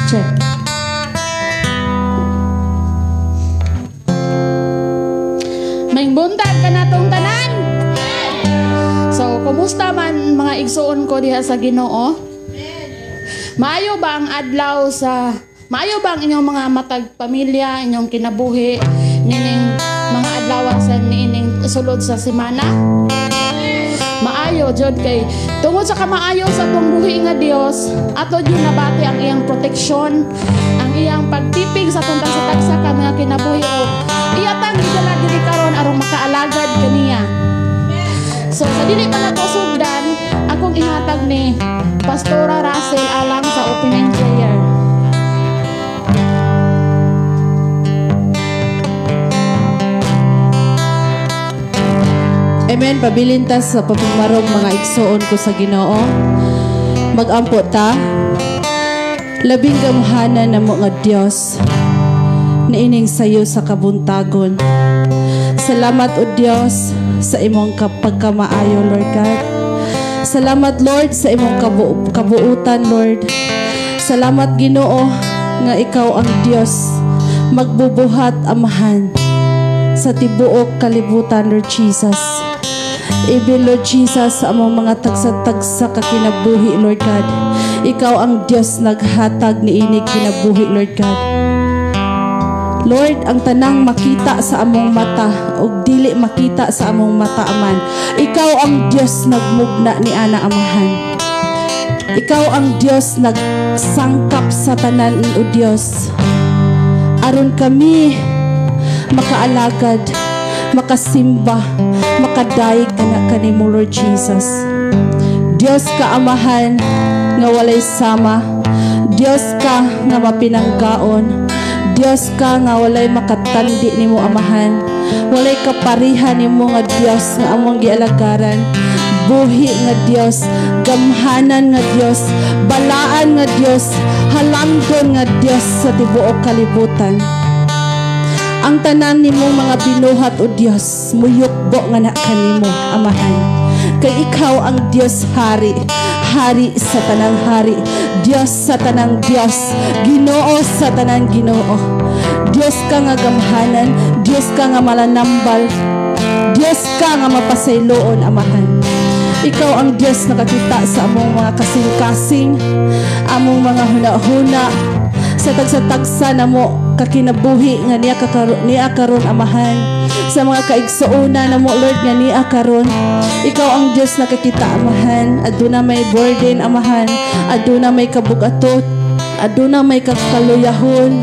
Check. Maayong buntag kanatong tanan. So, kumusta man mga igsuon ko diha sa Ginoo? Maayo ba ang adlaw sa maayo ba ang inyong mga matag pamilya, inyong kinabuhi nining mga adlaw sa niining sulod sa semana? Maayo jud kay tungod sa kamaayo sa atong buhi nga Dios, ato jud nabati ang iyang proteksyon, ang iyang pagtipig sa atong tagsa-tagsa ka mga kinabuhi o iya tang gidala diri karon aron makaalagad kaniya. So sa dili pa nato sugdan, akong ihatag ni Pastora Russell alang sa opening prayer. Amen. Pabilin ta sa pagmarog, mga igsoon ko sa Ginoo. Magampo ta. Labing gamhanan namo nga Dios na ining sayo sa kabuntagon. Salamat, O Dios, sa imong pagkamaayo, Lord God. Salamat, Lord, sa imong kabuutan, Lord. Salamat, Ginoo, nga ikaw ang Dios magbubuhat, Amahan, sa tibuok kalibutan, Lord Jesus. Ibi, Lord Jesus, sa among mga tagsa-tagsa kakinabuhi, Lord God. Ikaw ang Dios naghatag ni inig kinabuhi, Lord God. Lord, ang tanang makita sa among mata ug dili makita sa among mata aman, ikaw ang Dios nagmugna ni ana, Amahan. Ikaw ang Dios nagsangkap sa tanan, O Dios. Aron kami makaalagad, makasimba, makadayeg kana kanimo, Lord Jesus. Dios ka, Amahan, nga walay sama. Dios ka nga mapinanggaon. Dios ka nga walay makatandi nimo, Amahan. Walay kapariha nimo nga Dios nga among gialagaran. Buhi nga Dios, gamhanan nga Dios, balaan nga Dios, halangdon nga Dios sa tibuok kalibutan. Ang tanan nimong mga binuhat, O Dios, muyukbo nga na kanimo, Amahan. Kay ikaw ang Dios hari, hari sa tanang hari, Dios sa tanang Dios, Ginoo sa tanang Ginoo. Dios ka nga gamhanan, Dios ka nga malanambal, Dios ka nga mapasayloon, Amahan. Ikaw ang Dios nakakita sa among mga kasing-kasing, among mga huna-huna, sa tagsa-tagsa namo kakinabuhi nga niya niya karon, Amahan, sa mga kaigsuonan namo, Lord, nga niya karon. Ikaw ang Dios nakakita, Amahan. Aduna may burden, Amahan, aduna may kabugatot, aduna may kakaluyahon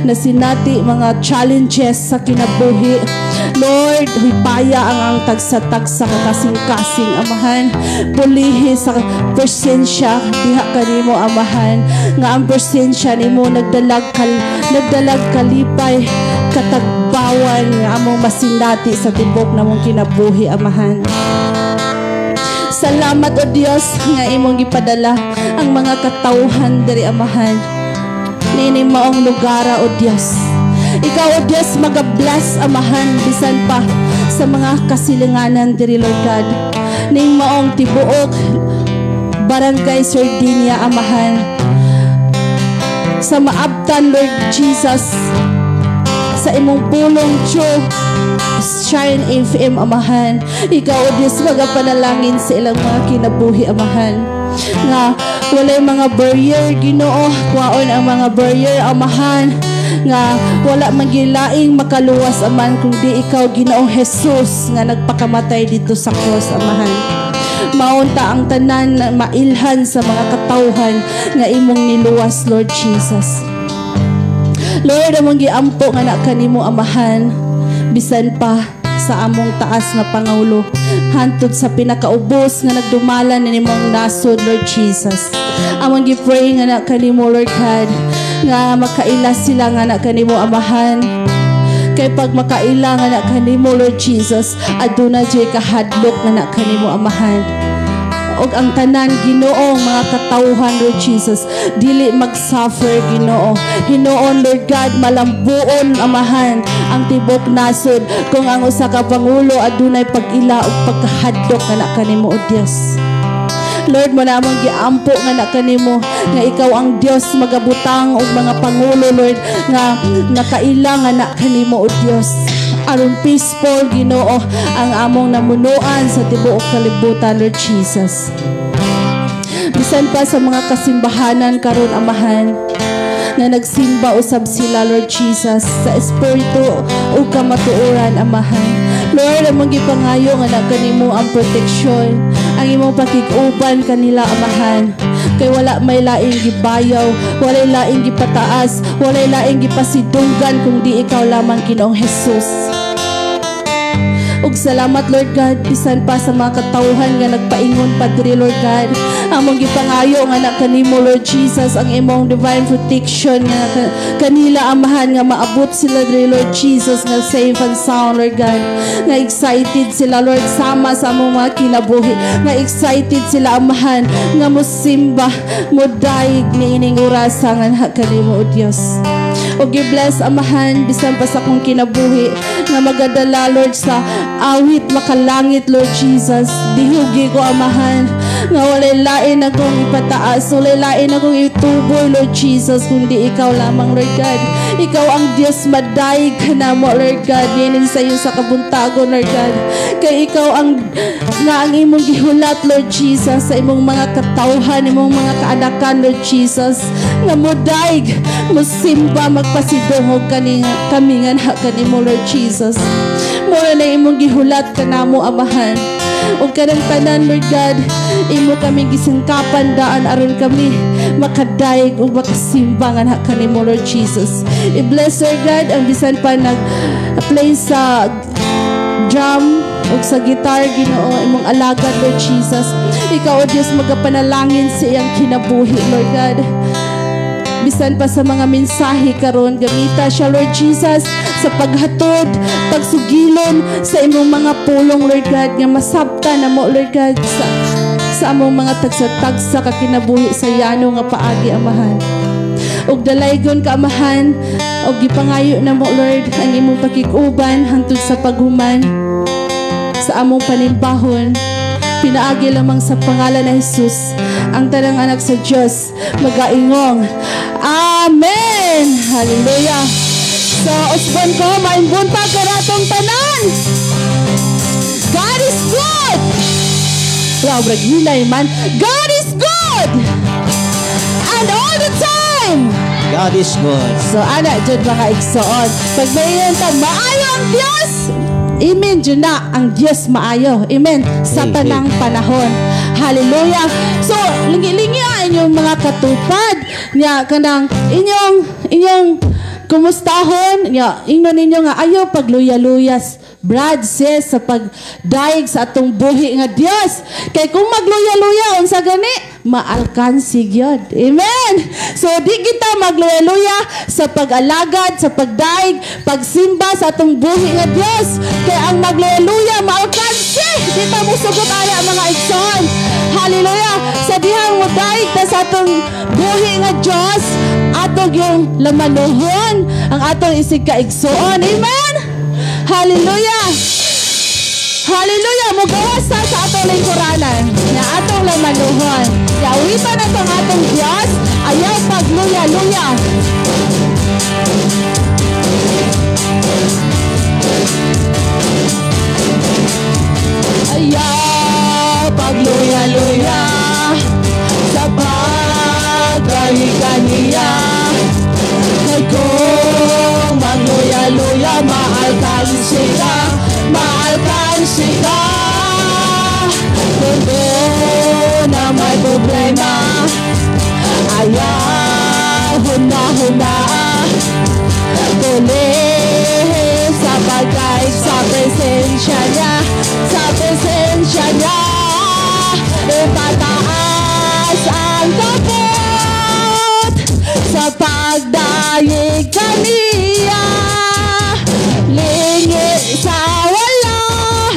na sinati mga challenges sa kinabuhi. Lord, hipaya ang tagsa-tagsa kakasing-kasing, Amahan. Pulihi sa presensya diha kanimo, Amahan, nga ang presensya nimo nagdalag kalipay, katagbawan nga among masinati sa tibok namong kinabuhi, Amahan. Salamat, O Dios, nga imong gipadala ang mga katawhan diri, Amahan, niini maong lugara, O Dios. Ikaw, O Dios, maga-bless, Amahan, bisan pa sa mga kasilinganan diri, Lord God. Ning maong tibuok Barangay Sardinia, Amahan. Sa maabtan, Lord Jesus, sa imong pulong through Shine FM, Amahan. Ikaw, O Dios, magapanalangin sa ilang mga kinabuhi, Amahan. Nga walay mga barrier, Ginoo, kwaon ang mga barrier, Amahan, nga wala magilaing makaluwas, Aman, kung di ikaw, Ginoong Jesus, nga nagpakamatay dito sa cross, Amahan. Maunta ang tanan na mailhan sa mga katawhan nga imong niluwas, Lord Jesus. Lord, among giampo nga na kanimo, Amahan, bisan pa sa among taas nga pangulo, hantod sa pinakaubos nga nagdumala na nimong nasod, Lord Jesus. Among gi-pray nga na kanimo, Lord God, nga makaila sila nga na kanimo, Amahan. Kay pag makaila nga na kanimo, Lord Jesus, aduna jay kahadlok nga na kanimo, Amahan. Og ang tanan, Ginoo, mga katawhan, Lord Jesus, dili mag-suffer, Ginoo. Hinuon, Lord God, malambuon, Amahan, ang tibok nasod kung ang usa ka pangulo adunay pag-ila ug pagkahadlok nga na kanimo, O Dios. Lord, mao na among giampo nga na kanimo nga ikaw ang Dios magabutang og mga pangulo, Lord, nga nakaila nga na kanimo, o Dios, aron peaceful, Ginoo, ang among namunuan sa tibuok kalibutan, Lord Jesus. Bisan pa sa mga kasimbahanan karon, Amahan, nga nagsimba usab sila, Lord Jesus, sa espiritu ug kamatuoran, Amahan. Lord, among gipangayo nga na kanimo ang proteksyon, ang imong pakig-uban kanila, Amahan. Kay wala may laing gibayaw, walay laing gipataas, walay laing gipasidunggan kung di ikaw lamang, Ginoong Jesus. Ug salamat, Lord God, bisan pa sa mga katawhan nga nagpaingon pa diri, Lord God. Among gipangayo nga na kanimo, Lord Jesus, ang imong divine protection nga kanila, Amahan, nga maabot sila diri, Lord Jesus, nga safe and sound, Lord God. Nga excited sila, Lord, sama sa among mga kinabuhi. Nga excited sila, Amahan, nga musimba, mudayeg niining orasa nga na kanimo, O Dios. O gi-bless, Amahan, bisan pa sa akong kinabuhi nga magadala, Lord, sa awit makalangit, Lord Jesus. Dihugi ko, Amahan, nga walay lain akong ipataas, walay lain akong ituboy, Lord Jesus, kundi ikaw lamang, Lord God. Ikaw ang Diyos, madayeg ka namo, Lord God, niining sayo sa kabuntagon, Lord God. Kay ikaw ang nga ang imong gihulat, Lord Jesus, sa imong mga katawhan, imong mga kaanakan, Lord Jesus, nga mudayeg, musimba, magpasidungog kani kami nga na kanimo, Lord Jesus. Mura na imong gihulat kanamo, Amahan. Ug kanang tanan, Lord God, imo kami gisingkapan daan aron kami makadayeg ug makasimba nga na kanimo, Lord Jesus. I-bless, Lord God, ang bisan pa nag play sa drum ug sa guitar, Ginoo, imong alagad, Lord Jesus. Ikaw, O Dios, magapanalangin sa iyang kinabuhi, Lord God. Bisan pa sa mga mensahe karon, gamita siya, Lord Jesus, sa paghatod, pagsugilon sa imong mga pulong, Lord God, nga masabta na mo, Lord God, sa among mga tagsa-tagsa ka kinabuhi sa yano nga paagi, Amahan. Ug dalaygon ka, Amahan, ug gipangayo na mo, Lord, ang imong pakig-uban hangtod sa paghuman sa among panimbahon. Pinaagi lamang sa pangalan ni Jesus, ang tanang anak sa Diyos, magaingong, Amen! Hallelujah! So, usbon ko, maayong buntag kanatong tanan! God is good! Wow, brag hinay man. God is good! And all the time! God is good. So, ana, jud mga igsoon. Pag mayon ta, maayo ang Diyos! Amen, jud na, ang Diyos maayo. Amen. Sa Amen. Tanang panahon. Hallelujah. So, lingi-lingi ang inyong mga katupad. Nya, kanang inyong kumustahon, nya, ingnon ninyo nga ayaw pagluya-luyas, Brad, sis, sa pagdayeg sa atong buhi nga Dios. Kay kung magluya-luya, unsa gani? Maalkansi gyud. Amen. So di kita magluya-luya sa pag-alagad, sa pagdayeg, pagsimba sa atong buhi nga Dios. Kay ang magluya-luya, maalkansi. Di ta mo sugot ana, mga igsoon. Hallelujah. Sa dihang modayeg ta sa atong buhi nga Dios, atong yung lamanuhon ang atong isig ka igsoon. Amen. Hallelujah. Hallelujah! Mugawas ta sa atong lingkuranan na atong lamanuhon. Yawitan na itong atong Diyos, ayaw pagluya-luya. Ayaw pagluya-luya sa pagdayeg niya. Kay kung magluya-luya, maalkansi ka, maalkansi ka. Kung doon na may problema, ayaw huna-huna. Tuloy sa pagkain sa presensya niya, sa presensya niya. Ipataas ang kapot sa pagdayeg kaniya. Lingi sa wala,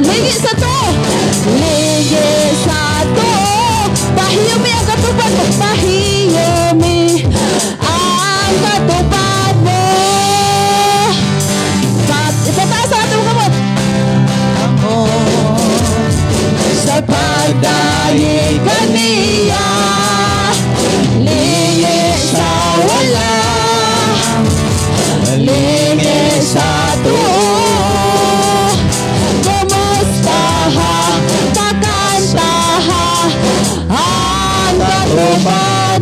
lingi sa to, lingi sa to. Pahiyumi ang katupad mo, pahiyumi ang katupad mo. Ipataas ang atong kamot. Sa pagdayeg kaniya.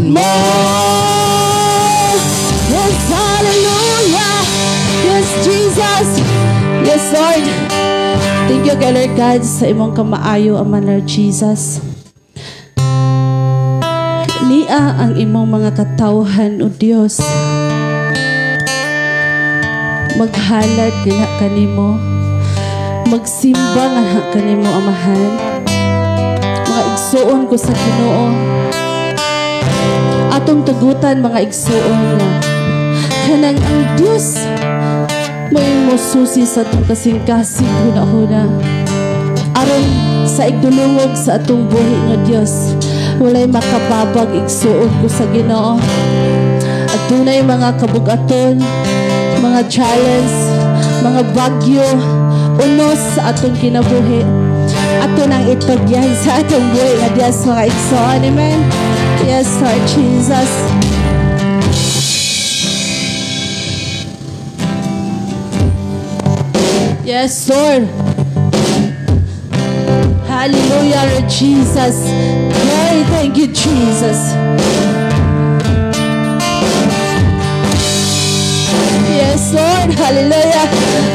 Mo. Yes, hallelujah. Yes, Jesus. Yes, Lord. Thank you kay Lord God sa imong kamaayo, Ama, Lord Jesus. Nia ang imong mga katawhan, O Dios. Maghalad nila kanimo. Magsimba nga kanimo, Amahan. Mga igsuon ko sa Ginoo. Atong tugutan, mga igsuon, nga kanang ang Dios mo'y mosusi sa atong kasing-kasing huna-huna. Aron sa igdulungog sa atong buhi nga Dios, walay makababag, igsuon ko sa Ginoo. At dunay mga kabugaton, mga challenge, mga bagyo, unos sa atong kinabuhi. Ato nang itugyan sa atong buhi nga Dios, mga igsoon. Amen. Yes, Lord Jesus. Yes, Lord. Hallelujah, Lord Jesus. Glory, thank you, Jesus. Yes, Lord. Hallelujah.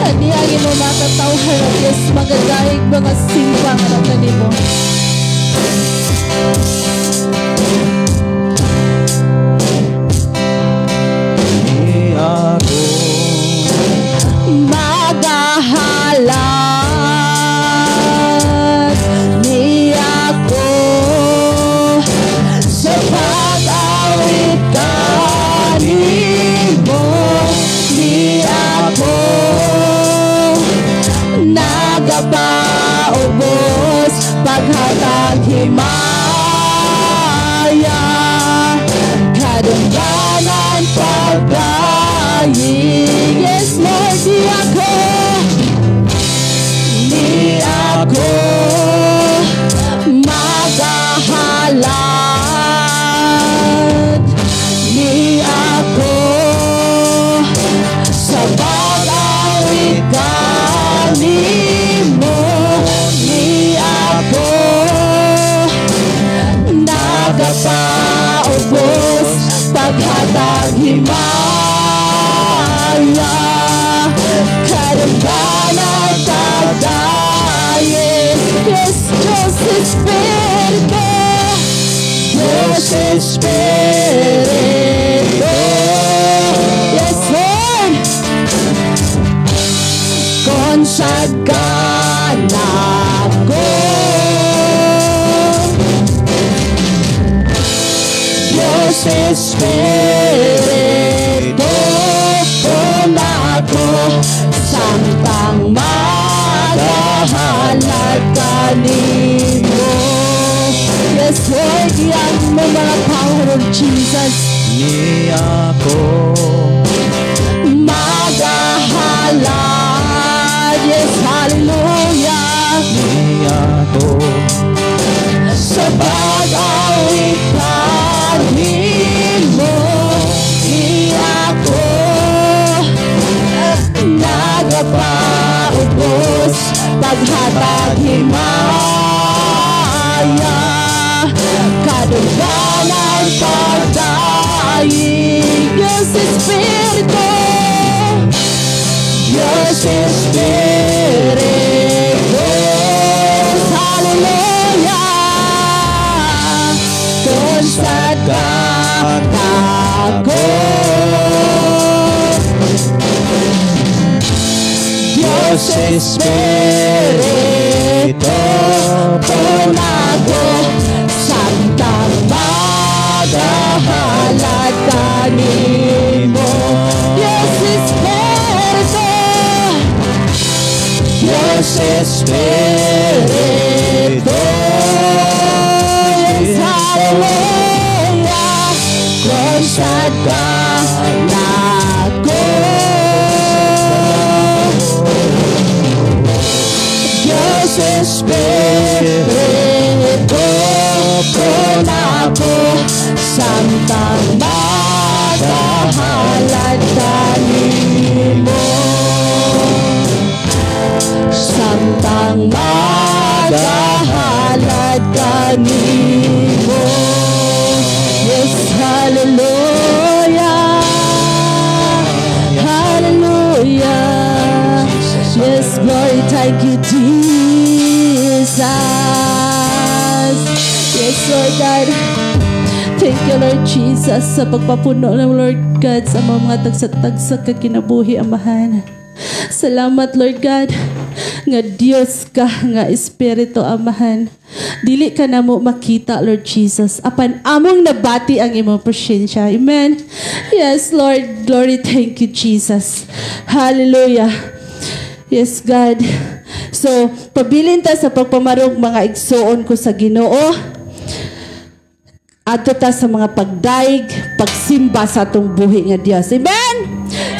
Ani ang imong mga katawhan, Diyos, magagahig mga simba nga kanimo. Magahalad niya ko sa pag-awit kanimo, niya ko nagapaubos paghatag himaya, kadungganan pagdayi. Yes, Lord, di ako, di ako magahalad, di ako sa pag-awit kanimo, di ako nagapaubos paghatag himaya, kadungganan pagdayi. Yes, Diyos Espiritu, Diyos Espiritu. Yes, Lord. Konsad ka nako, Diyos Espiritu, ako samtang magahalad kanimo. Yes, Lord, yan mo mga power of Jesus. Ni ako magahalad. Yes, hallelujah. Ni ako sa pag-awit kanimo, ni ako nagapaubos paghatag himaya, kadungganan pagdayi. Diyos Espiritu, Diyos Espiritu. Hallelujah. Konsad ka ako, Diyos Espiritu, ako samtang magahalad kanimo. Diyos Espiritu, Diyos Espiritu. Yes, hallelujah. Konsad ka nako, Diyos Espiritu, ako samtang magahalad kanimo, samtang magahalad kanimo. Yes, Hallelujah. Hallelujah. Yes, glory, thank you, Jesus. Yes, Lord God. Thank you, Lord Jesus, sa pagpapuno ng Lord God sa mga tagsa-tagsa ka kinabuhi, Amahan. Salamat, Lord God, nga Dios ka, nga Espiritu, Amahan. Dili ka namo makita, Lord Jesus. Apan among nabati ang imong presensya. Amen. Yes, Lord. Glory, thank you, Jesus. Hallelujah. Yes, God. So, pabilin ta sa pagpamarog, mga igsuon ko sa Ginoo. Adto ta sa mga pagdaig, pagsimba sa atong buhi nga Dios. Amen.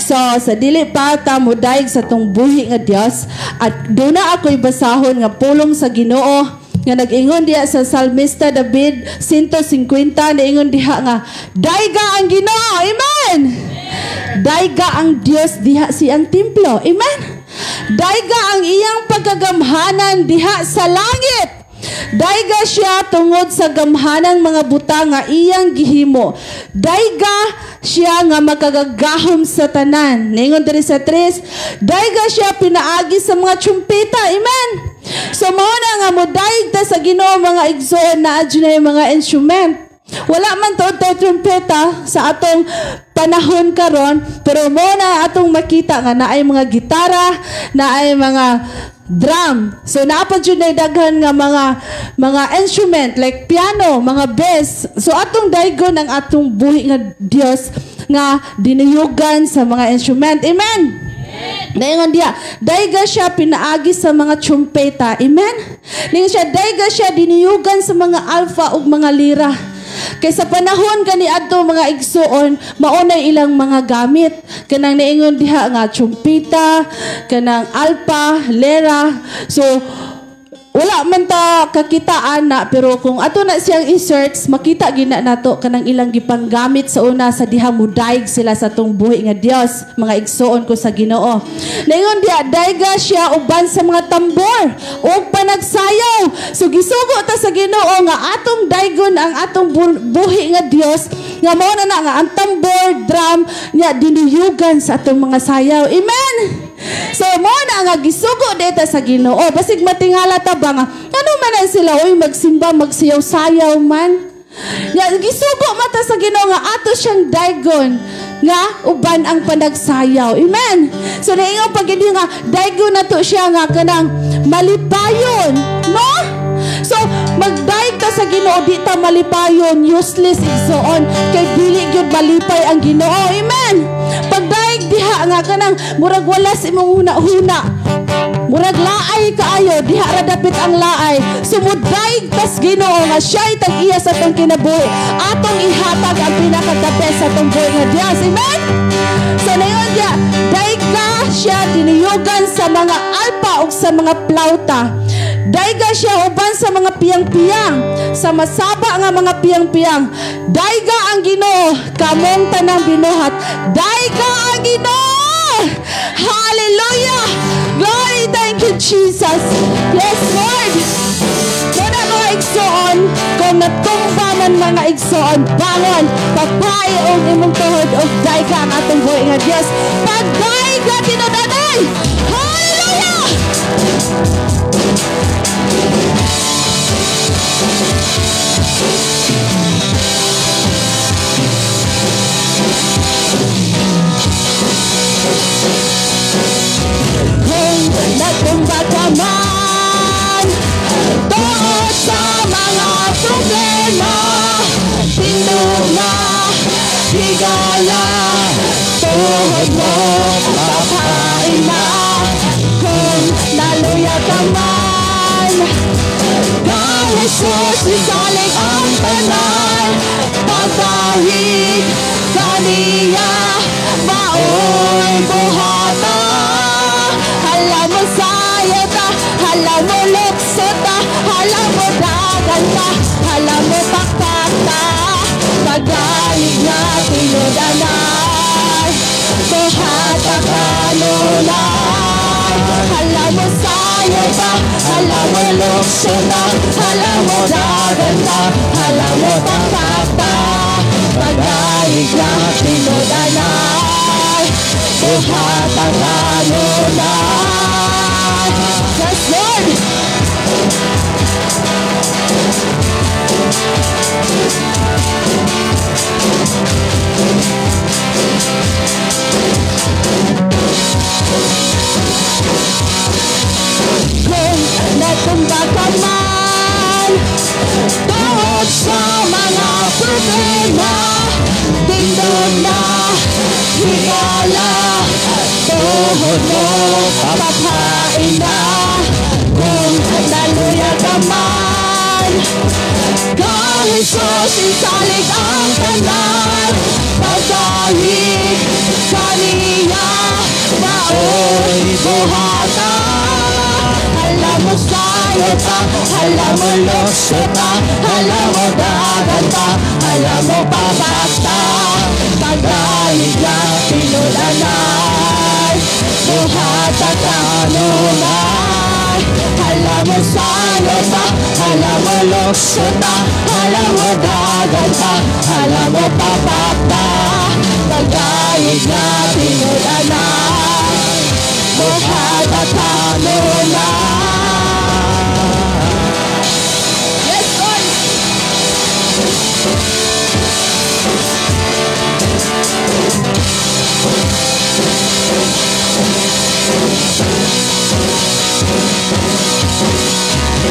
So, sa dili pa ta modaig sa atong buhi nga Dios, at duna ako'y basahon nga pulong sa Ginoo nga nag-ingon diha sa Salmista David 150, naingon diha nga daiga ang Ginoo. Amen. Daiga ang Dios diha siyang templo. Amen. Daiga ang iyang pagkagamhanan diha sa langit. Daiga siya tungod sa gamhanang mga butang nga iyang gihimo. Daiga siya nga makagagahom sa tanan. Ningon diri sa tres, daiga siya pinaagi sa mga trumpeta. Amen. So mao na nga modaig ta sa Ginoo, mga igsoon, naa na yung mga instrument. Wala man tuod tay trumpeta sa atong panahon karon, pero mo na atong makita nga naay mga gitara, naay mga drum. So naa pa jud na daghan nga mga instrument like piano, mga bass. So atong daigon ang atong buhi nga Dios nga dinuyugan sa mga instrument. Amen. Dayon diya, daiga siya pinaagi sa mga trumpeta. Amen? Ningon siya, daiga siya dinuyugan sa mga alpa ug mga lira. Kay sa panahon kani adto, mga igsuon, maunay ilang mga gamit. Kanang niingon diha nga trumpeta, kanang alpa, lera. So wala man ta kakita ana, pero kung ato na siyang i-search, makita gina nato kanang ilang gipanggamit sa una sa diha mudaig sila sa atong buhi nga Dios, mga igsuon ko sa Ginoo. Naingon diha, daiga siya uban sa mga tambor ug panagsayaw. So gisugo ta sa Ginoo nga atong daigon ang atong buhi nga Dios nga mao na na nga ang tambor, drum nya dinuyugan sa atong mga sayaw. Amen. So mo na nga gisugo dita sa Ginoo. Basig matingala ta ba nga ano man na sila oy magsimba, magsayaw-sayaw man. Ya gisugo mata sa Ginoo nga ato siyang daigon nga uban ang panagsayaw. Amen. So naingon pag hindi nga daigon nato siya nga kanang malipayon, no? So magdaig ta sa Ginoo, di ta malipayon, useless, igsoon, kay dili gyud malipay ang Ginoo. Amen. Pagdaig diha nga kanang murag wala sa imong huna-huna, murag laay kaayo, diha ra dapit ang laay. Sumudaig tas Ginoo nga siya'y tag-iya sa atong kinabuhi. Atong ihatag ang pinaka-the best sa atong buhi nga Dios. Amen. So nayon diya, daiga siya dinuyugan sa mga alpa ug sa mga plauta. Daiga siya uban sa mga piyang-piyang, sa masaba nga mga piyang-piyang. Daiga ang Ginoo, kamong tanang binuhat. Daiga ang Ginoo! Hallelujah! Glory, thank you, Jesus. Yes, Lord. Muna mga igsoon, kung natumba man, mga igsoon, bangon, papay og imong tuhod og daiga ang atong buhi nga Dios. Pagdaiga tinud-anay! Hallelujah! Kung natumba ka man tungod sa mga problema, tindog na, higala, tuhod mo, papain na. Kung naluya ka man, kay Jesus isalig ang tanan. Pagdahig kaniya, maoy buhata. Hala mo sayo ta, hala mo lukso ta, hala mo dagan ta, hala mo pakpak ta. Pagdaig na tinudanay, buhata kanunay. Hala mo sayo ta, hala mo lukso ta, hala mo dagan ta, hala mo pakpak ta. Pagdaig Sa mga problema, tindog na higala. Tuhod mo papain na kung naluya ka man. Kang Jesus isalig ang tanan. Pagdahig kaniya, maoy buhata. Hala mo sayo ta, hala mo lukso ta, hala mo dagan ta, hala mo papakta. Pagdahig na tinud-anay, buhata kanunay. Hala mo sayo ta, hala mo lukso ta, hala mo dagan ta, hala mo papakta. Pagdahig na tinud-anay, buhata kanunay. Yes, Lord!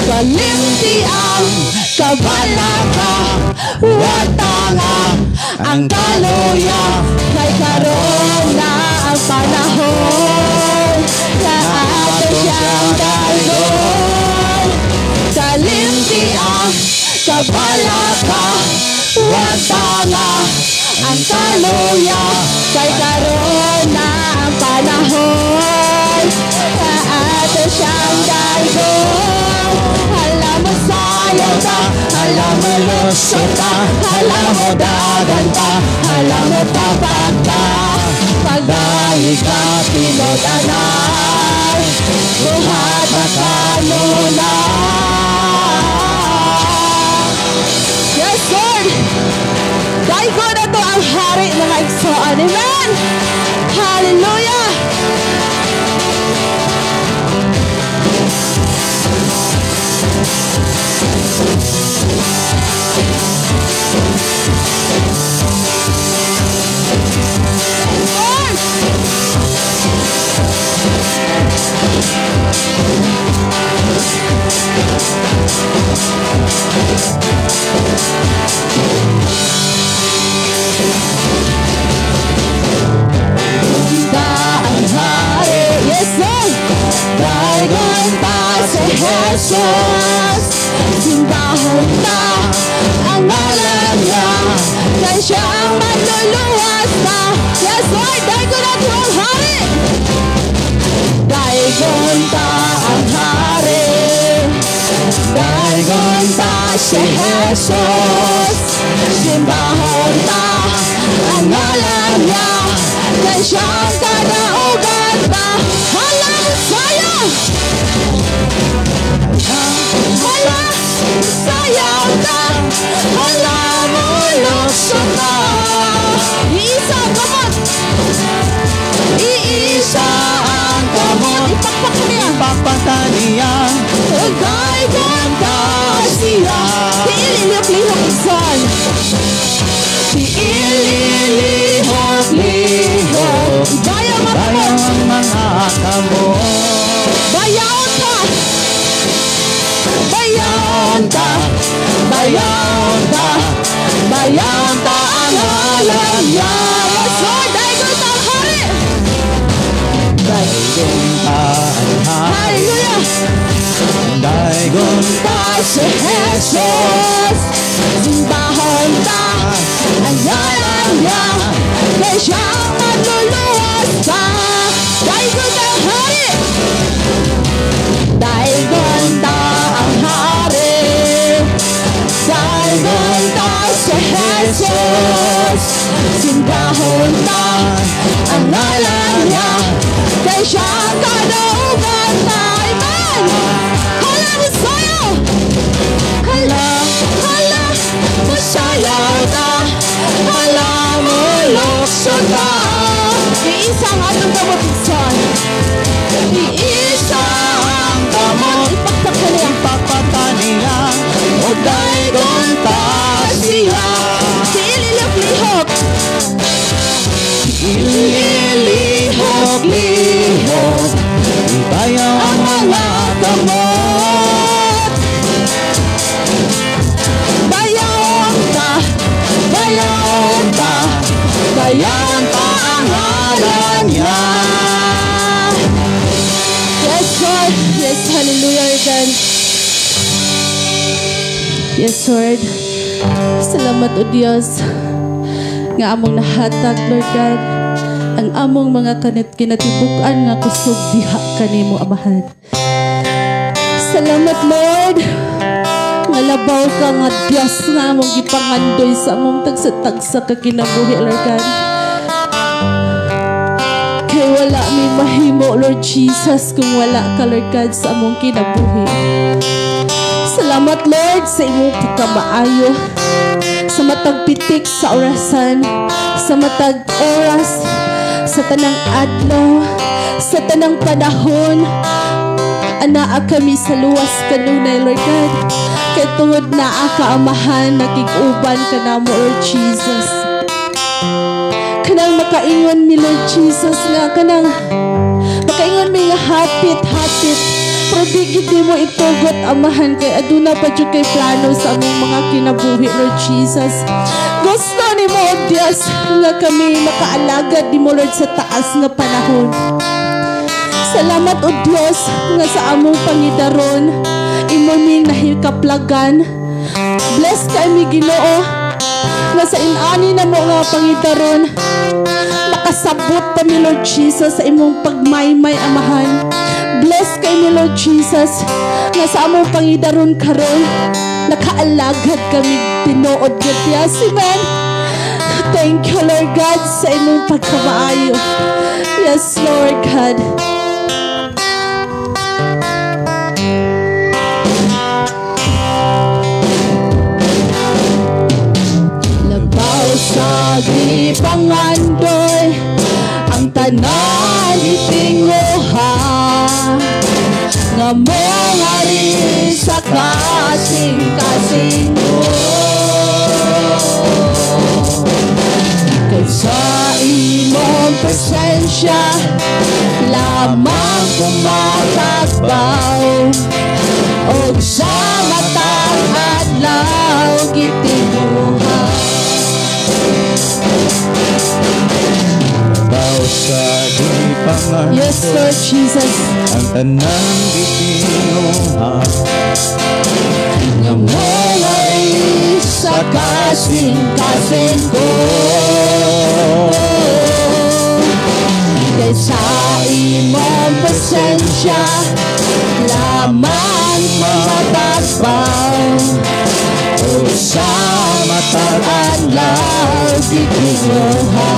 Kalimti ang kabalaka, watanga ang kaluya, kay karon na ang panahon na ato siyang daygon. Kalimti ang kabalaka, watanga ang kaluya, kay karon na ang panahon na ato siyang daygon. Hala mo sayo ta, hala mo lukso ta, hala mo dagan ta, hala mo tapak ta. Pagdahig ka tinud-anay, buhat kanunay. Yes, Lord! Daigo na to ang hari mga igsoon. Amen! Hallelujah! Lord! Ta ang hari. Yes, Lord! Daigon ta si Jesus, simbahon ta ang ngalan niya, kay siya ang manluluwas na. Yes, Lord! Daigon na to ang hari! Daigon ta ang hari, daigon ta si Jesus, simbahon ta ang ngalan niya, kay siya ang kadaugan ta. Hala mo sayo! Hala sayaw ta! Hala mo lukso ta! Iisa ang kamot! Iisa ang kamot! Ipakpak niya! Ipakpak niya! Daigon ta siya! Tiililihok-lihok igsoon! Tiililihok-lihok! Bayaw mga Bayaw kamot! ang mga kamot! Bayaw ta! Bayaw ta! Bayaw ta! Bayaw ta ang ngalan niya! Yes, Lord! Daigon ta ang hari! Daigon ta ang hari! Hallelujah! Daigon ta si Jesus, simbahon ta ang ngalan niya, kay siya ang manluluwas ta. Daigon ta ang hari! Daigon ta ang hari! Daigon ta si Jesus, simbahon ta ang ngalan niya, kay siya ang kadaugan ta. Amen! Hala mo sayo! Hala, hala mo sayaw ta! Hala mo lukso ta! Iisa ang atong kamot, igsoon. Iisa ang kamot. Ipakpak ka niya. Ipakpak niya! O daigon ta siya! Tiililihok-lihok. Ililihok-lihok, ibayaw ang mga kamot. Bayaw Yes, Lord. Salamat, O Dios, nga among nahatag, Lord God, ang among mga kanit kinatibuk-an nga kusog diha kanimo, Amahan. Salamat, Lord, nga labaw ka nga Dios nga among gipangandoy sa among tagsa-tagsa ka kinabuhi, Lord God. Kay wala mi mahimo, Lord Jesus, kung wala ka, Lord God, sa among kinabuhi. Salamat, Lord, sa imong pagkamaayo, sa matag pitik sa orasan, sa matag oras, sa tanang adlaw, sa tanang panahon. Anaa kami sa luwas kanunay, Lord God. Kay tungod naa ka, Amahan, nakig-uban ka namo, Lord Jesus. Kanang makaingon mi, Lord Jesus, nga kanang makaingon mi nga hapit, hapit. Pero di gid mo itugot, Amahan, kay aduna pa jud kay plano sa among mga kinabuhi, Lord Jesus. Gusto nimo, O Dios, nga kami makaalagad nimo, Lord, sa taas nga panahon. Salamat, O Dios, nga sa among pangidaron imo ning nahikaplagan. Bless kami, Ginoo, nga sa inani na mo nga pangidaron makasabot pa mi, Lord Jesus, sa imong pagmaymay, Amahan. Bless kay mi, Lord Jesus, nga sa among pangidaron karon nakaalagad kami tinuod nga Diyos. Amen. Thank you, Lord God, sa imong pagkamaayo. Yes, Lord God. Labaw sa gipangandoy ang tanan itinguha nga mongari sa kasing-kasing ko. Kay sa imong presensya lamang kumatagbaw og sa matag adlaw gitinguha. Labaw sa gipangandoy Yes, Lord Jesus. ang tanang gitinguha nga mongari sa kasing-kasing ko. Kay sa imong presensya lamang matatagbaw o sa matag adlaw gitinguha.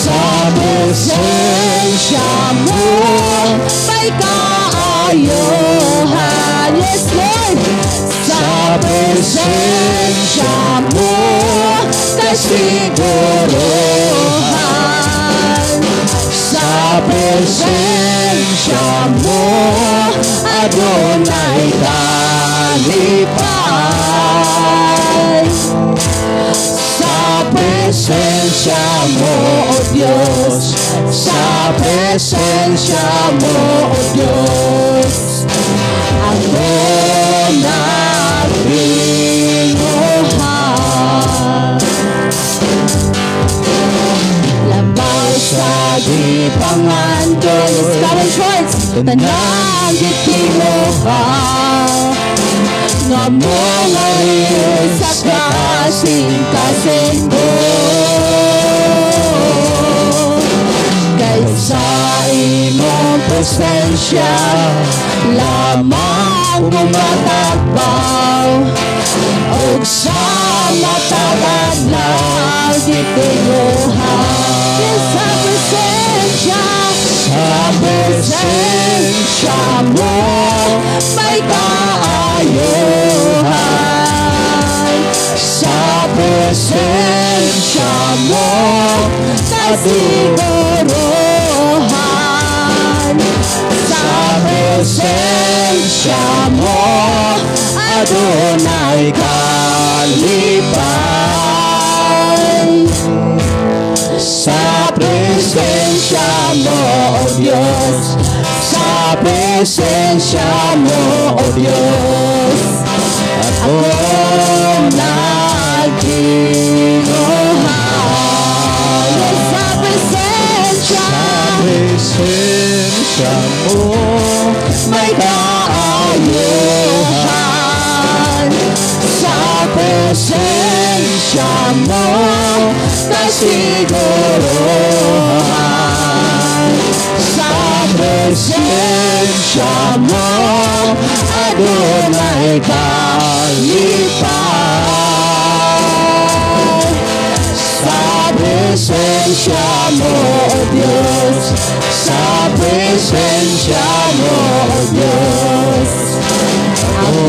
Sa presensya mo may kaayohan. Yes, Lord. Sa presensya mo kasiguruhan. Sa presensya mo adunay kalipay. Sa presensya mo, O Diyos, sa presensya mo, O Diyos, ako nagtinguha. Labaw sa gipangandoy, Come on, church! Tanang gitinguha nga mongari sa kasing-kasing ko. Kay sa imong presensya lamang kumatagbaw og sa matag adlaw gitinguha. Yes, sa presensya mo may kaayuhan. Sa presensya mo kasiguruhan. Sa presensya mo adunay kalipay. Sa presensya mo, O Diyos, sa presensya mo, O Diyos, ako nagtinguha. Sa presensya, Sa presensya mo may kaayuhan. Presensya mo, kasiguruhan. Sa presensya mo, adunay kalipay. Sa presensya mo, O Diyos, sa presensya mo, O Diyos, ako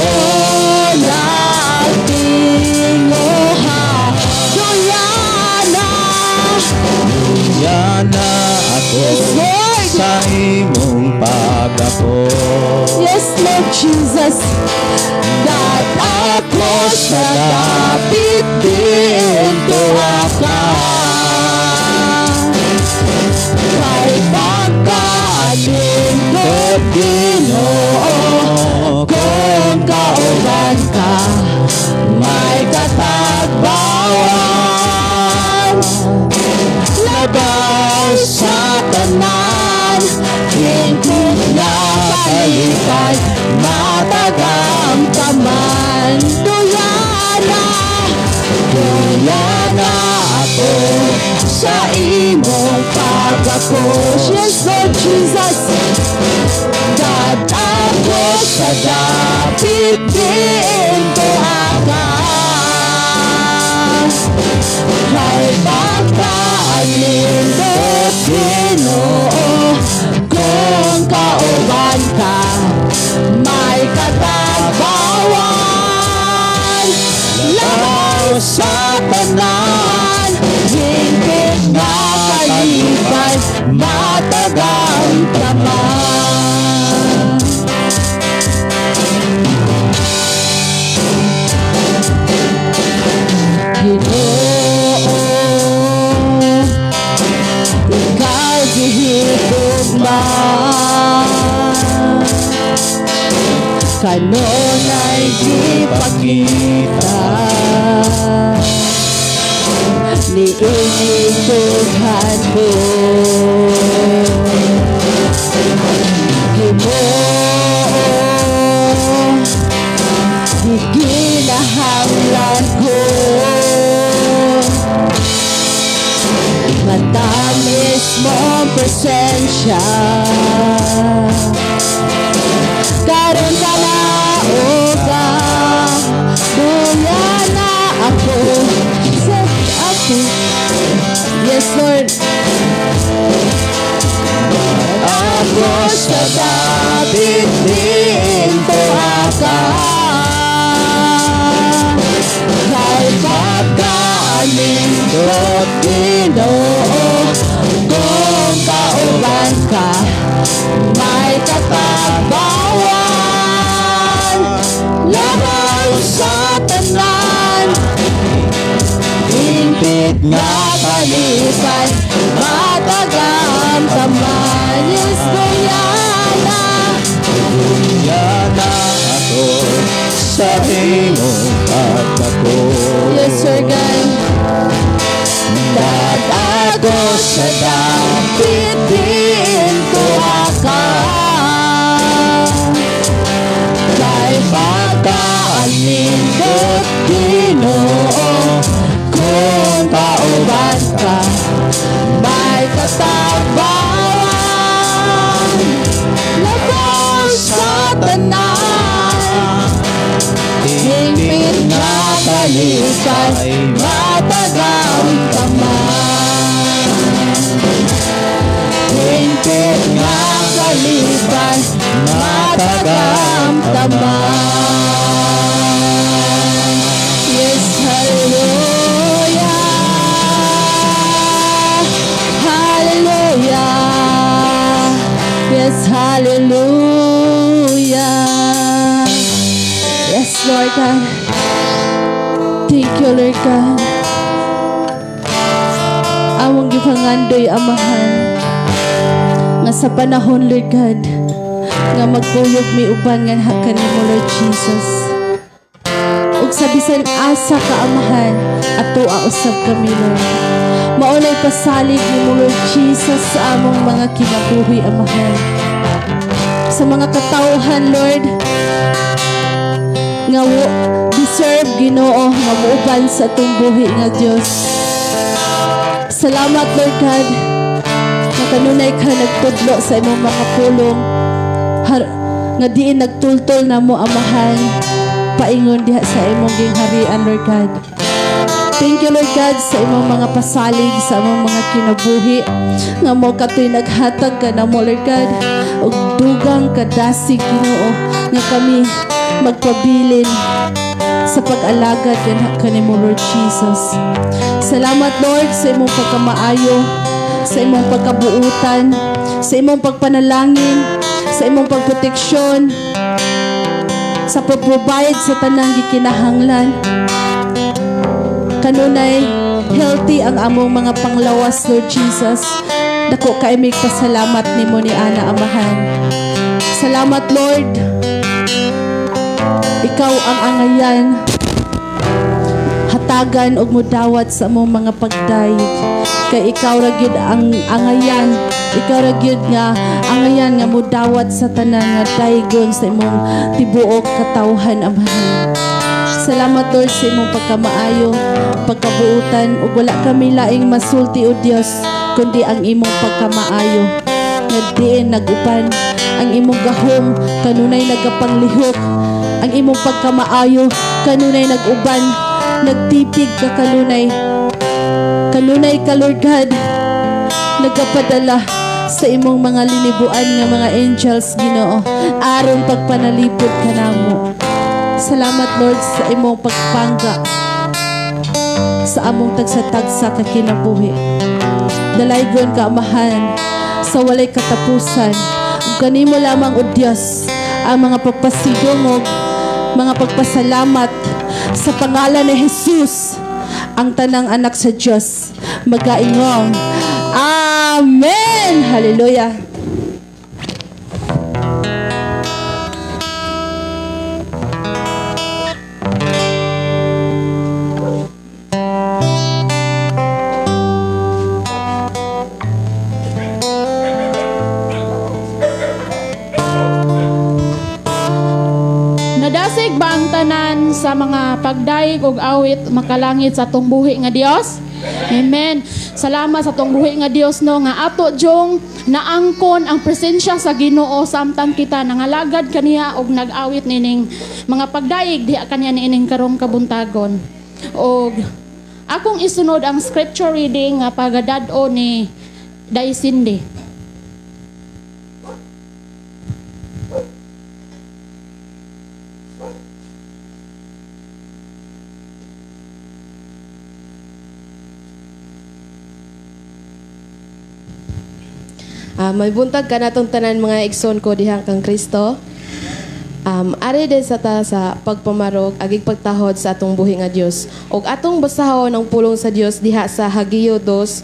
nagtinguha. Duyana. Yana ako Yes, Lord. Sa imong pagkapos. Yes, Lord Jesus. That ako sa dapit diin tuwa ka. Kay pagkalindot, Ginoo, kung kauban ka, may katagbawan. Labaw sa tanan, hingpit nga kalipay, matagang taman. Duyana, duyana ako sa imong pagkakos. Yes, Lord Jesus. That ako sa dapit diin tuwa ka. Kay pagkalindot, Ginoo, kung kauban ka, may katagbawan. Labaw sa tanan, hingpit nga kalipay, matagang taman. Ginoo, ikaw gihigugma. Kanunay gipakita niining dughan ko. Ginoo, giginahanglan ko matamis mong presensya. Karon ka na ka, na ako sa ako. Yes, Lord. Ako sa dapit diin tuwa ka. Kay pagkalindot, Ginoo, kung kauban ka, may katagbawan. Labaw sa tanan, hingpit nga kalipay, matagang taman. Yes, Duyana. Yana ako sa imong pagkakos. Yes, Sir God. That ako sa dapit Diin tuwa ka. Kay pagkalindot, Ginoo, kung kauban ka, may katagbawan. Labaw sa tanan, hingpit nga kalipay, matagang taman. Hingpit nga kalipay, matagang taman. Yes, hallelujah. Hallelujah. Yes, hallelujah. Yes, Lord God. Thank you, Lord God. Among gipangandoy, Amahan, nga sa panahon, Lord God, nga magkuyog mi uban nga kanimo, Lord Jesus. Ug sa bisan asa ka, Amahan, atoa usab kami, Lord. Maunay pasalig nimo, Lord Jesus, sa among mga kinabuhi, Amahan. Sa mga katawhan, Lord, nga deserve deserve, Ginoo, nga muuban sa atong buhi nga Dios. Salamat, Lord God, nga kanunay ka nagtudlo sa imong mga pulong nga diin nagtultol na mo, Amahan, paingon diha sa imong gingharian, Lord God. Thank you, Lord God, sa imong mga pasalig, sa imong mga kinabuhi, nga mo katoy naghatag ka na mo, Lord God, og dugang kadasig, Ginoo, nga kami magpabilin sa pag-alagad kanimo, Lord Jesus. Salamat, Lord, sa imong pagkamaayo, sa imong pagkabuutan, sa imong pagpanalangin, sa imong pagproteksyon, sa pag-provide sa tanang gikinahanglan. Kanunay healthy ang among mga panglawas, Lord Jesus. Dako kay mig pasalamat nimo ni Ana, Amahan. Salamat, Lord. Ikaw ang angayan, hatagan og mudawat sa among mga pagdayeg. Kay ikaw ra gyud ang angayan, ikaw ra gyud nga angayan nga mudawat sa tanan nga daygon sa imong tibuok katawhan, Amahan. Salamat, Lord, sa imong pagkamaayo, pagkabuutan, ug wala kami laing masulti, o Dios, kundi ang imong pagkamaayo nga diin nag-uban, ang imong gahom kanunay nagapanglihok, ang imong pagkamaayo kanunay nag-uban, nagtipig ka kanunay. Kanunay ka, Lord God, nagapadala sa imong mga linibuan nga mga angels, Ginoo, aron pagpanalipod kanamo. Salamat, Lord, sa imong pagpangga sa among tagsa-tagsa ka kinabuhi. Dalaygon ka, Amahan, sa walay katapusan. Ug kanimo lamang, O Dios, ang mga pagpasidungog, mga pagpasalamat sa pangalan ni Jesus, ang tanang anak sa Dios magaingong Amen. Hallelujah. Nadasig ba ang tanan sa mga pagdayeg og awit makalangit sa atong buhi nga Dios? Amen. Salamat sa atong buhi nga Dios, no, nga ato jong naangkon ang presensya sa Ginoo samtang kita nangalagad kaniya og nag-awit nining mga pagdayeg diha kaniya niining karong kabuntagon. Og akong isunod ang scripture reading nga pagadad-o ni Daisindi. May buntag ka natong tanan mga igsoon ko dihang kang Kristo. Ari din sa ta sa pagpamarog, agig pagtahod sa atong buhi nga Dios. Og atong basahon ang pulong sa Dios diha sa Hageo 2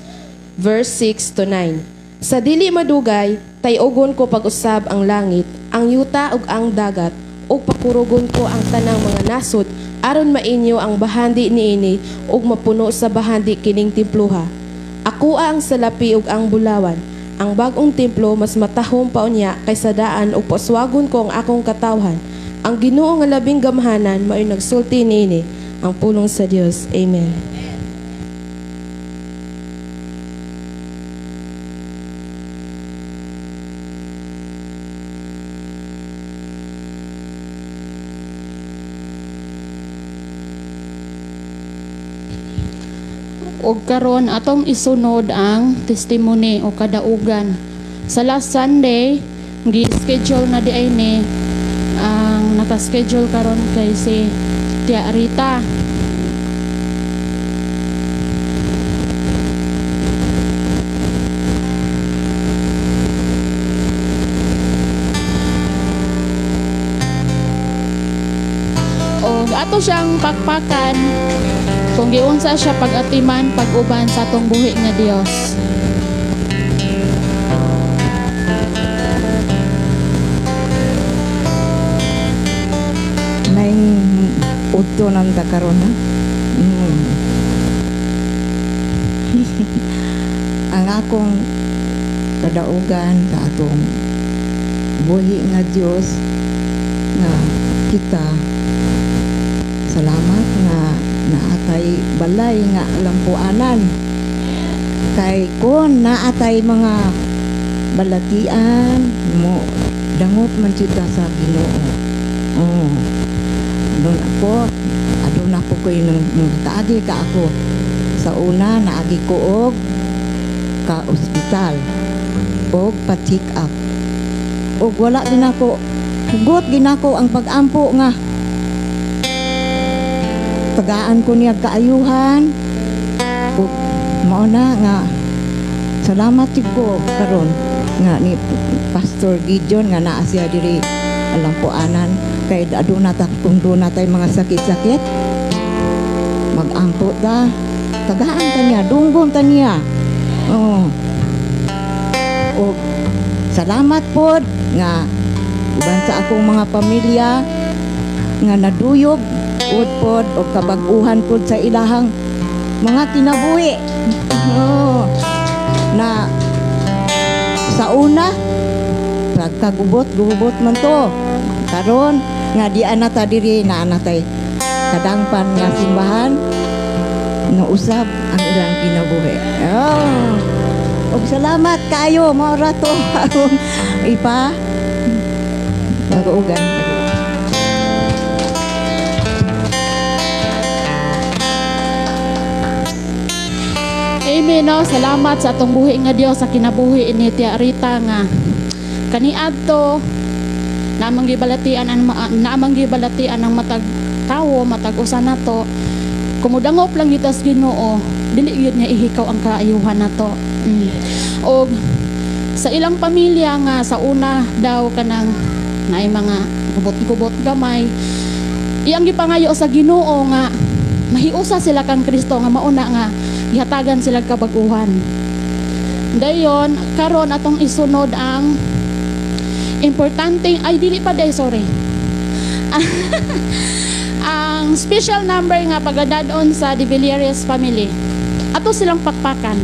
verse 6 to 9. Sa dili madugay, tay-ogon ko pag-usab ang langit, ang yuta ug ang dagat, ug pakurugon ko ang tanang mga nasod aron mainyo ang bahandi niini ug mapuno sa bahandi kining temploha. Ako ang salapi ug ang bulawan. Ang bag-ong templo mas matahom pa unya kaysa daan ug paswagon ko ang akong katawhan. Ang Ginoo nga labing gamhanan maoy nagsulti niini. Ang pulong sa Dios. Amen. Og karon atong isunod ang testimony o kadaugan. Sa last Sunday, gi-schedule na di ay ni ang naka-schedule karon kay si Tia Rita. Og ato siyang pakpakan kung giunsa siya pag-atiman pag-uban sa atong buhi nga Dios. Naing udto nang ta karon ha. Ang akong kadaugan sa atong buhi nga Dios nga kita sa Salamat nga naatay balay nga lampuanan. Kay kon naatay mga balatian mo dangop man jud ta sa Ginoo. Oh. Doon ako, aduna po ko yung kaagi ka ako. Sa una naagi ko og ka ospital og pa-check up. Og wala din ako, hugot ginako ang pag-ampo nga tagaan ko niya kaayuhan. Og mao na nga salamat jud ko karon nga ni Pastor Gideon nga naa siya diri alampuanan kay aduna ta kung duna tay mga sakit-sakit magampo ta, tagaan ta niya, dunggon ta niya. Oo. Og salamat pod nga uban sa akong mga pamilya nga naduyog ud pod og kabag-uhan pod sa ilahang mga kinabuhi. Oo. Na sa una pagkagubot-gubot man to. Karon nga di ana ta diri na ana tay kadangpan nga simbahan nausab ang ilang kinabuhi. Oh. Og salamat kaayo mao ra to akong ipa mag-ugan. Amen. No? Salamat sa atong buhi nga Dios sa kinabuhi ni Tia Rita nga kaniadto naamang gibalatian ang naamang gibalatian ang matag tawo matag usa nato. Kumudangop lang kita sa Ginoo, dili gyud niya ihikaw ang kaayuhan nato. Og sa ilang pamilya nga sa una daw kanang naay mga gubot-gubot gamay, iyang gipangayo sa Ginoo nga mahiusa sila kang Kristo nga mauna nga gihatagan sila kabag-uhan. Dayon karon atong isunod ang importante ay dili pa day sorry. Ang special number nga pagadadon sa De Villieres family. Ato silang pakpakan.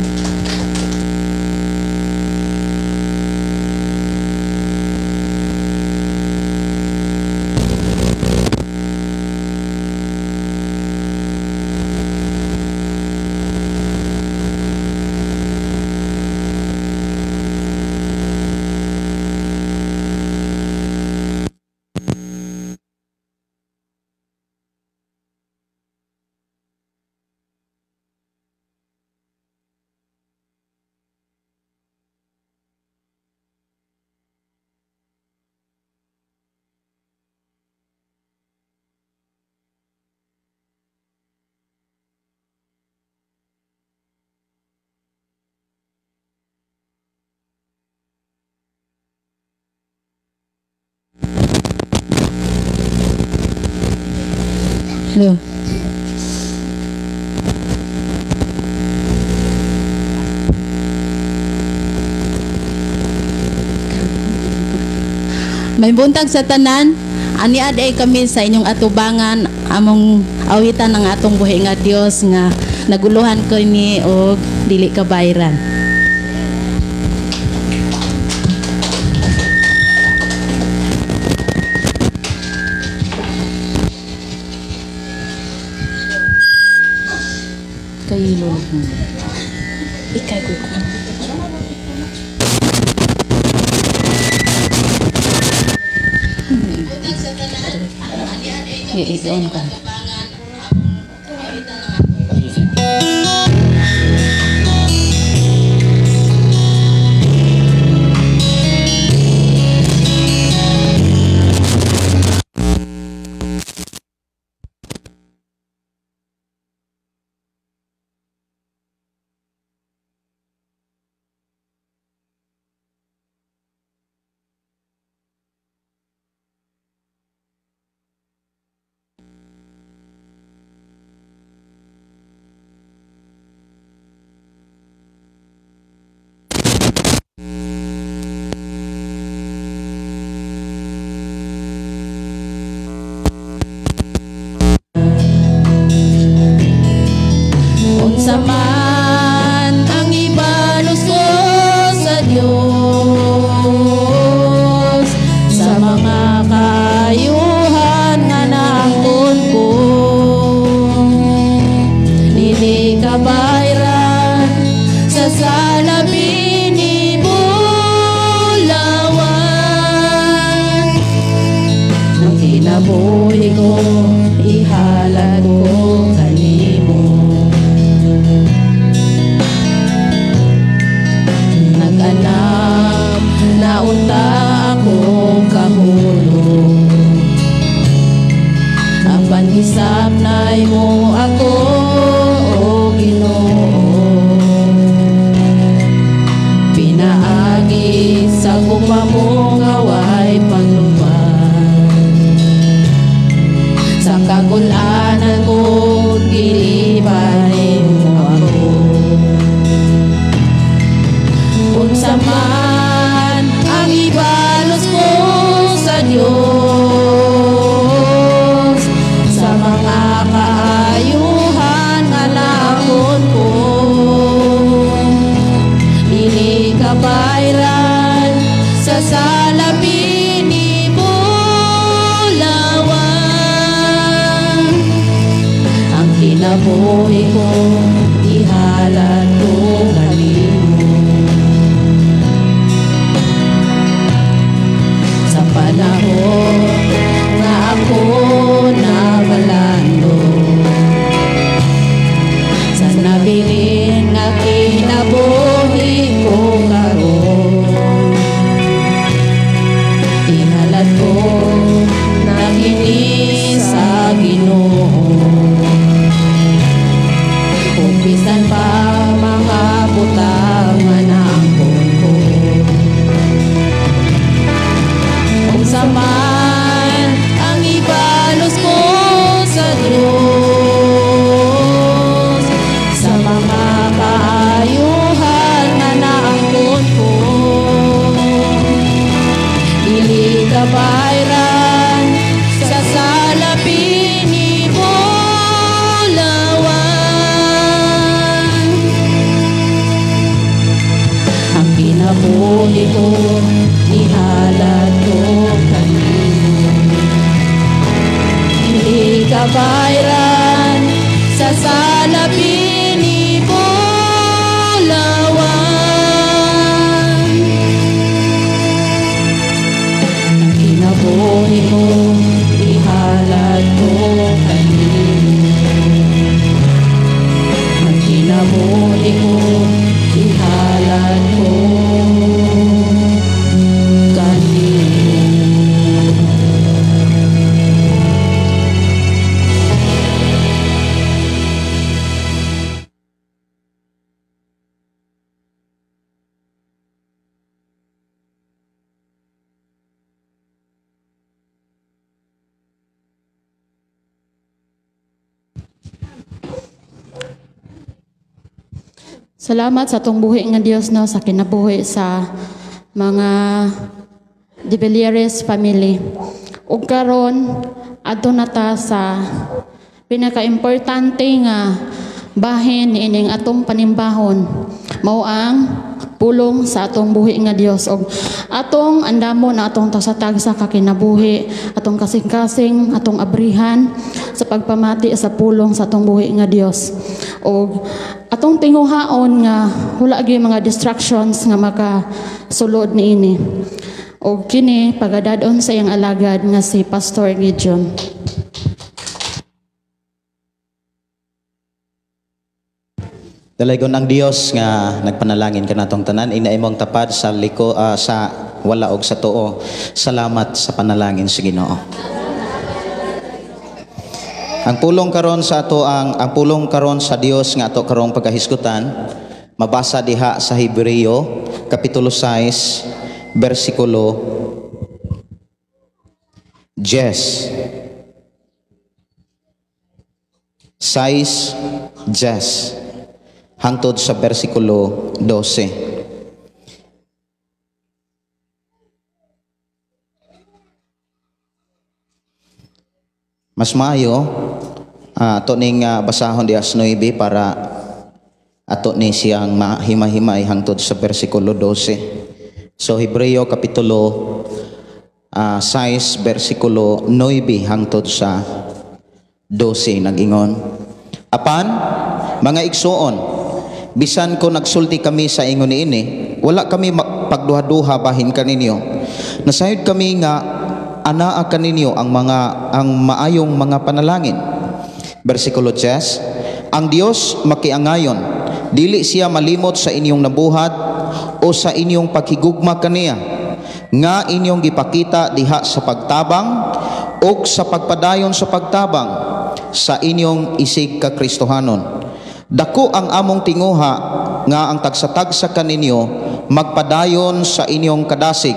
Hello. May buntag sa tanan, aniad ay kami sa inyong atubangan, among awitan ng atong buhi nga Dios nga naguluhan ko ni og dili kabayran. Kay lolo mo. Ikay ko. I-on ka. Unsa man ang ibalos ko sa Dios sa mga kaayuhan nga naangkon ko, Nabilin nga kinabuhi ko karon, ihalad ko na kini sa Ginoo. Ug bisan pa mga butang nga naangkon ko, unsa man ang ibalos ko sa Dios sa mga kaayuhan nga naangkon ko, dili kabayran sa salapi ni bulawan. Ang kinabuhi ko ihalad ko kanimo, dili kabayran sa salapi ni bulawan. Ang kinabuhi ko ihalad ko kanimo, ang kinabuhi ko ihalad ko kanimo. Salamat sa atong buhi nga Dios, no, sa kinabuhi sa mga De Villieres family. Ug karon adto na ta sa pinakaimportante nga bahin niining atong panimbahon, mao ang pulong sa atong buhi nga Dios. Og atong andamon na atong tagsa-tagsa ka kinabuhi, atong kasing-kasing, atong abrihan sa pagpamati sa pulong sa atong buhi nga Dios. Og atong tinguhaon nga wala gyud mga distractions nga makasulod niini. Og kini pagadadon sa iyang alagad nga si Pastor Gideon. Dalaygon ang Dios nga nagpanalangin kanatong tanan, ina imong tapad sa liko sa wala og sa tuo. Salamat sa panalangin sa Ginoo. Ang pulong karon sa ato ang pulong karon sa Dios nga ato karong pagahisgutan, mabasa diha sa Hebreo kapitulo 6 bersikulo 10. 6:10 hangtod sa bersikulo 12. Mas maayo ato ning basahon diha sa 9 para ato ni siyang mahimahimay hangtod sa bersikulo 12. So Hebreo kapitulo 6 bersikulo 9 hangtod sa 12 nag-ingon. Apan mga igsuon, bisan ko nagsulti kami sa ingon niini, wala kami pagduha-duha bahin kaninyo. Nasayod kami nga anaa kaninyo ang maayong mga panalangin. Bersikulo 10, ang Dios makiangayon, dili siya malimot sa inyong nabuhat o sa inyong paghigugma kaniya, nga inyong gipakita diha sa pagtabang o sa pagpadayon sa pagtabang sa inyong isig ka Kristohanon. Dako ang among tinguha nga ang tagsa-tagsa kaninyo magpadayon sa inyong kadasig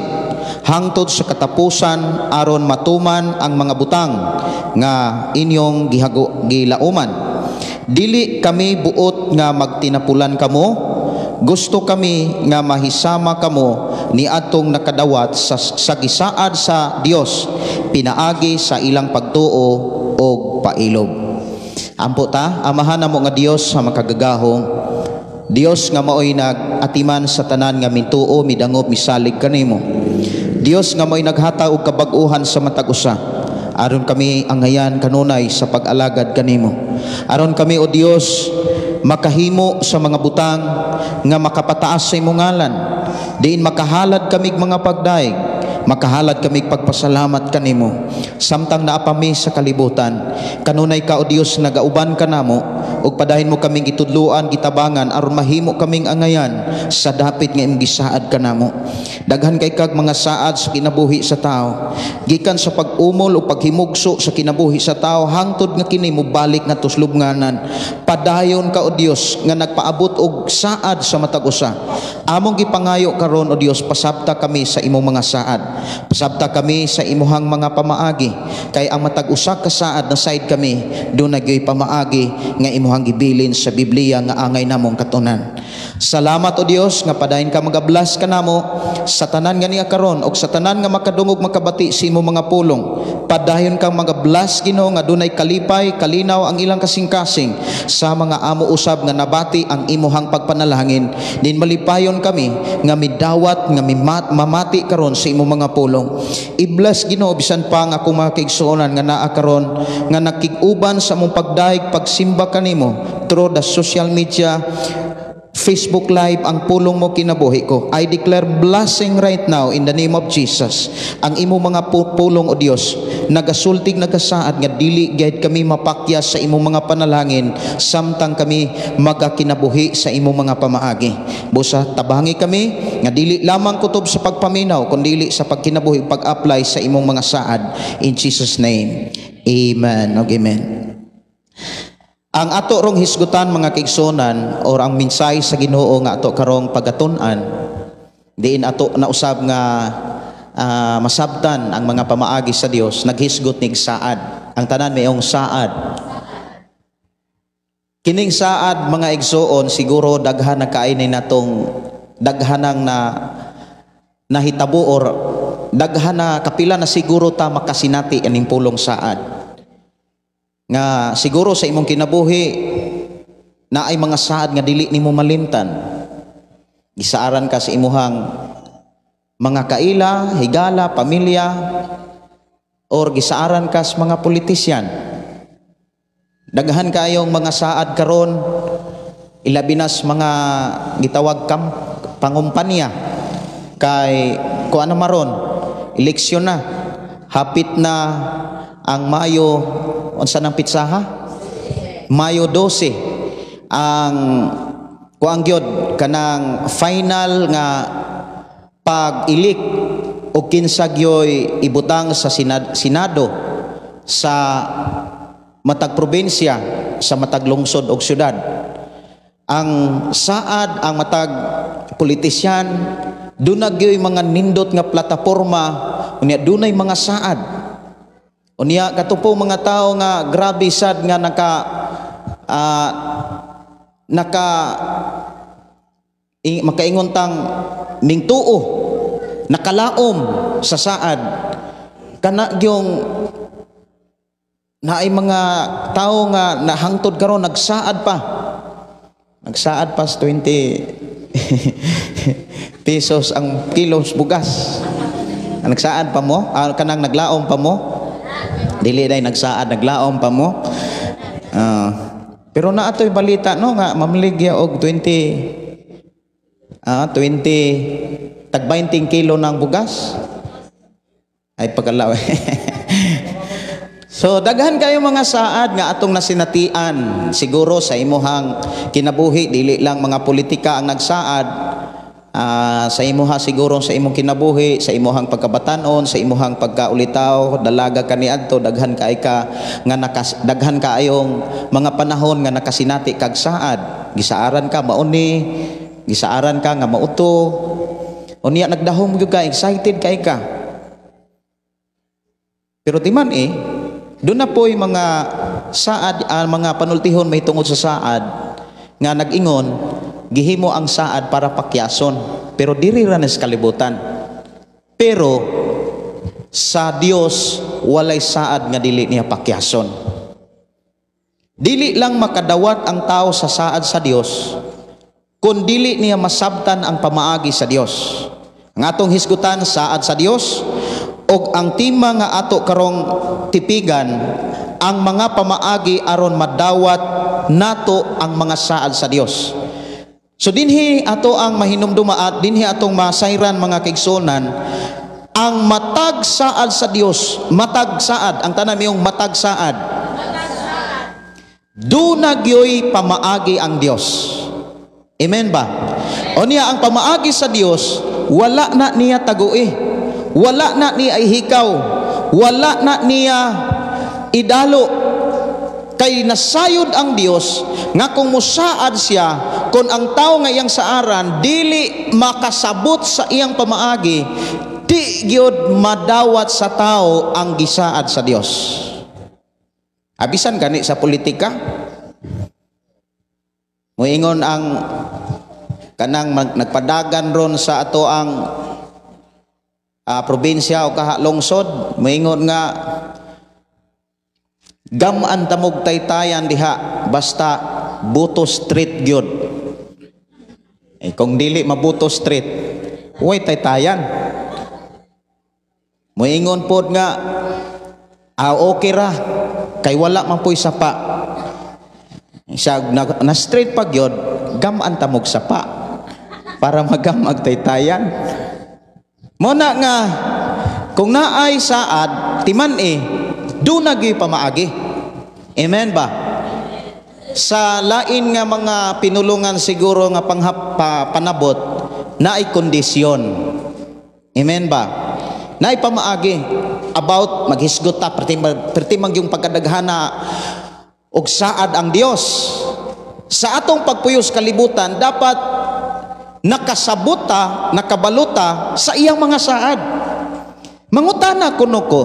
hangtod sa katapusan aron matuman ang mga butang nga inyong gilauman. Dili kami buot nga magtinapulan kamo, gusto kami nga mahisama kamo ni atong nakadawat sa gisaad sa Dios pinaagi sa ilang pagtuo og pailob. Ampo ta, amahan namo nga Dios sa makagagahom, Dios nga maoy nagatiman sa tanan nga mituo, midangop, misalig kanimo. Dios nga maoy naghatag og kabag-uhan sa matag usa, aron kami angayan kanunay sa pag-alagad kanimo. Aron kami, o Dios, makahimo sa mga butang nga makapataas sa imong ngalan. Diin makahalad kamig mga pagdaig, makahalad kami pagpasalamat kanimo. Samtang naa pa mi sa kalibutan, kanunay ka, o Dios, nagauban kanamo, Ug padahin mo kaming gitudluan, gitabangan aron mahimo kaming angayan sa dapit nga imong gisaad kanamo. Daghan kay kag mga saad sa kinabuhi sa tao. Gikan sa pag-umol o paghimugso sa kinabuhi sa tao hangtod nga kini mobalik nga tuslubnganan. Padayon ka, o Dios, nga nagpaabot og saad sa matag usa. Among gipangayo karon, o Dios, pasabta kami sa imong mga saad. Pasabta kami sa imuhang mga pamaagi, kay ang matag usa ka saad na side kami duna gyoy pamaagi nga imuhang gibilin sa Biblia nga angay namong katunan. Salamat, o Dios, nga padayon ka magabless kanamo sa tanan nga niya karon og sa tanan nga makadungog, makabati sa imong mga pulong. Padayon kang magabless, Ginoo, nga dunay kalipay, kalinaw ang ilang kasing-kasing sa mga amo usab nga nabati ang imuhang pagpanalangin. Din malipayon kami nga midawat nga mamati karon sa imong mga pulong. I-bless, Ginoo, bisan pa nga akong mga kaigsuonan nga naa karon nga nakig-uban sa among pagdayeg, pagsimba kanimo through the social media, Facebook Live, ang pulong mo kinabuhi ko. I declare blessing right now in the name of Jesus. Ang imo mga pulong, o Dios, nagasultig, nagasaad nga dili gyud kami mapakya sa imong mga panalangin samtang kami magakinabuhi sa imong mga pamaagi. Busa tabangi kami nga dili lamang kutob sa pagpaminaw kundi sa pagkinabuhi, pag-apply sa imong mga saad, in Jesus' name. Amen. Og amen. Ang ato rong hisgutan, mga kaigsuonan, or ang mensahe sa Ginoo nga ato karong pagatun-an, diin ato nausab nga masabtan ang mga pamaagi sa Dios, naghisgot nig saad. Ang tanan mayong saad. Kining saad, mga igsuon, siguro daghan na kaay ni natong daghanang na nahitabo or daghan na kapila na siguro ta makasinati aning pulong saad. Nga siguro sa imong kinabuhi na ay mga saad nga dili nimo malimtan. Gisaaran ka sa imuhang mga kaila, higala, pamilya, or gisaaran ka sa mga politisyan. Daghan kayong mga saad karon, ilabi na sa mga gitawag kam pangumpanya, kay kuan na maron, eleksyon na, hapit na ang Mayo, unsa nang pitsaha? Mayo 12 ang kuang gyud kanang final nga pag-elect o kinsa gyoy ibutang sa senado sa matag probinsya, sa matag lungsod og syudad. Ang saad, ang matag politisyan, dunay gyoy mga nindot nga plataporma, unya dunay mga saad. Unya kato po mga tao nga grabe sad nga naka naka makaingon tang mingtuo, nakalaom sa saad, kana gyung naay mga tao nga nahangtod karon nagsaad pa sa 20 pesos ang kilos bugas. Nagsaad pa mo? Kanang naglaom pa mo? Dili day nagsaad, naglaom pa mo. Pero naa to'y balita no nga mamaligya og 20 20 tag 20 kilo ng bugas. Ay pagkalaw. So daghan kayo mga saad nga atong nasinatian siguro sa imuhang kinabuhi, dili lang mga politika ang nagsaad. Sa imuha siguro sa imong kinabuhi, sa imuhang pagkabatanon, sa imuhang pagkaulitaw, dalaga kaniadto, daghan kay ka nga daghan kaayong mga panahon nga nakasinati kag saad. Gisaaran ka mauni, gisaaran ka nga mauto. Unya nagdahom gyud ka, excited kay ka. Pero di man doon na po'y mga saad, mga panultihon may tungod sa saad nga nag-ingon gihimo ang saad para pakyason, pero diri ra na sa kalibutan. Pero sa Dios walay saad nga dili niya pakyason. Dili lang makadawat ang tao sa saad sa Dios kun dili niya masabtan ang pamaagi sa Dios. Ang atong hisgutan, saad sa Dios, og ang tema nga ato karong tipigan, ang mga pamaagi aron madawat nato ang mga saad sa Dios. So dinhi ato ang mahinumduma at dinhi atong masayran, mga kaigsuonan, ang matag saad sa Dios, matag saad, ang tanan miyong matag saad. Duna gyoy pamaagi ang Dios. Amen ba? O niya ang pamaagi sa Dios, wala na niya tagui, wala na niya ihikaw, wala na niya idalo. Kay nasayod ang Dios nga kung musaad siya, kung ang tao nga iyang saaran dili makasabot sa iyang pamaagi, di gyud madawat sa tao ang gisaad sa Dios. Abisan gani sa politika, moingon ang kanang nagpadagan ron sa ato ang probinsya o kaha lungsod, moingon nga gaman tamog taytayan diha basta buto street gyud. Eh, kung dili mabuto street, way taytayan. Moingon pod nga okay ra kay wala man po'y sapa. Siya na straight pa gyud, gaman tamog sapa para magamag taytayan. Mo na nga kung naay saad timan-i, duna gyud pamaagi. Amen ba? Sa lain nga mga pinulungan siguro nga panabot, naay kondisyon. Amen ba? Naay pamaagi about maghisgot ta perti man yung pagkadaghana og saad ang Dios. Sa atong pagpuyos kalibutan, dapat nakasabuta, nakabaluta sa iyang mga saad. Mangutana kuno ko,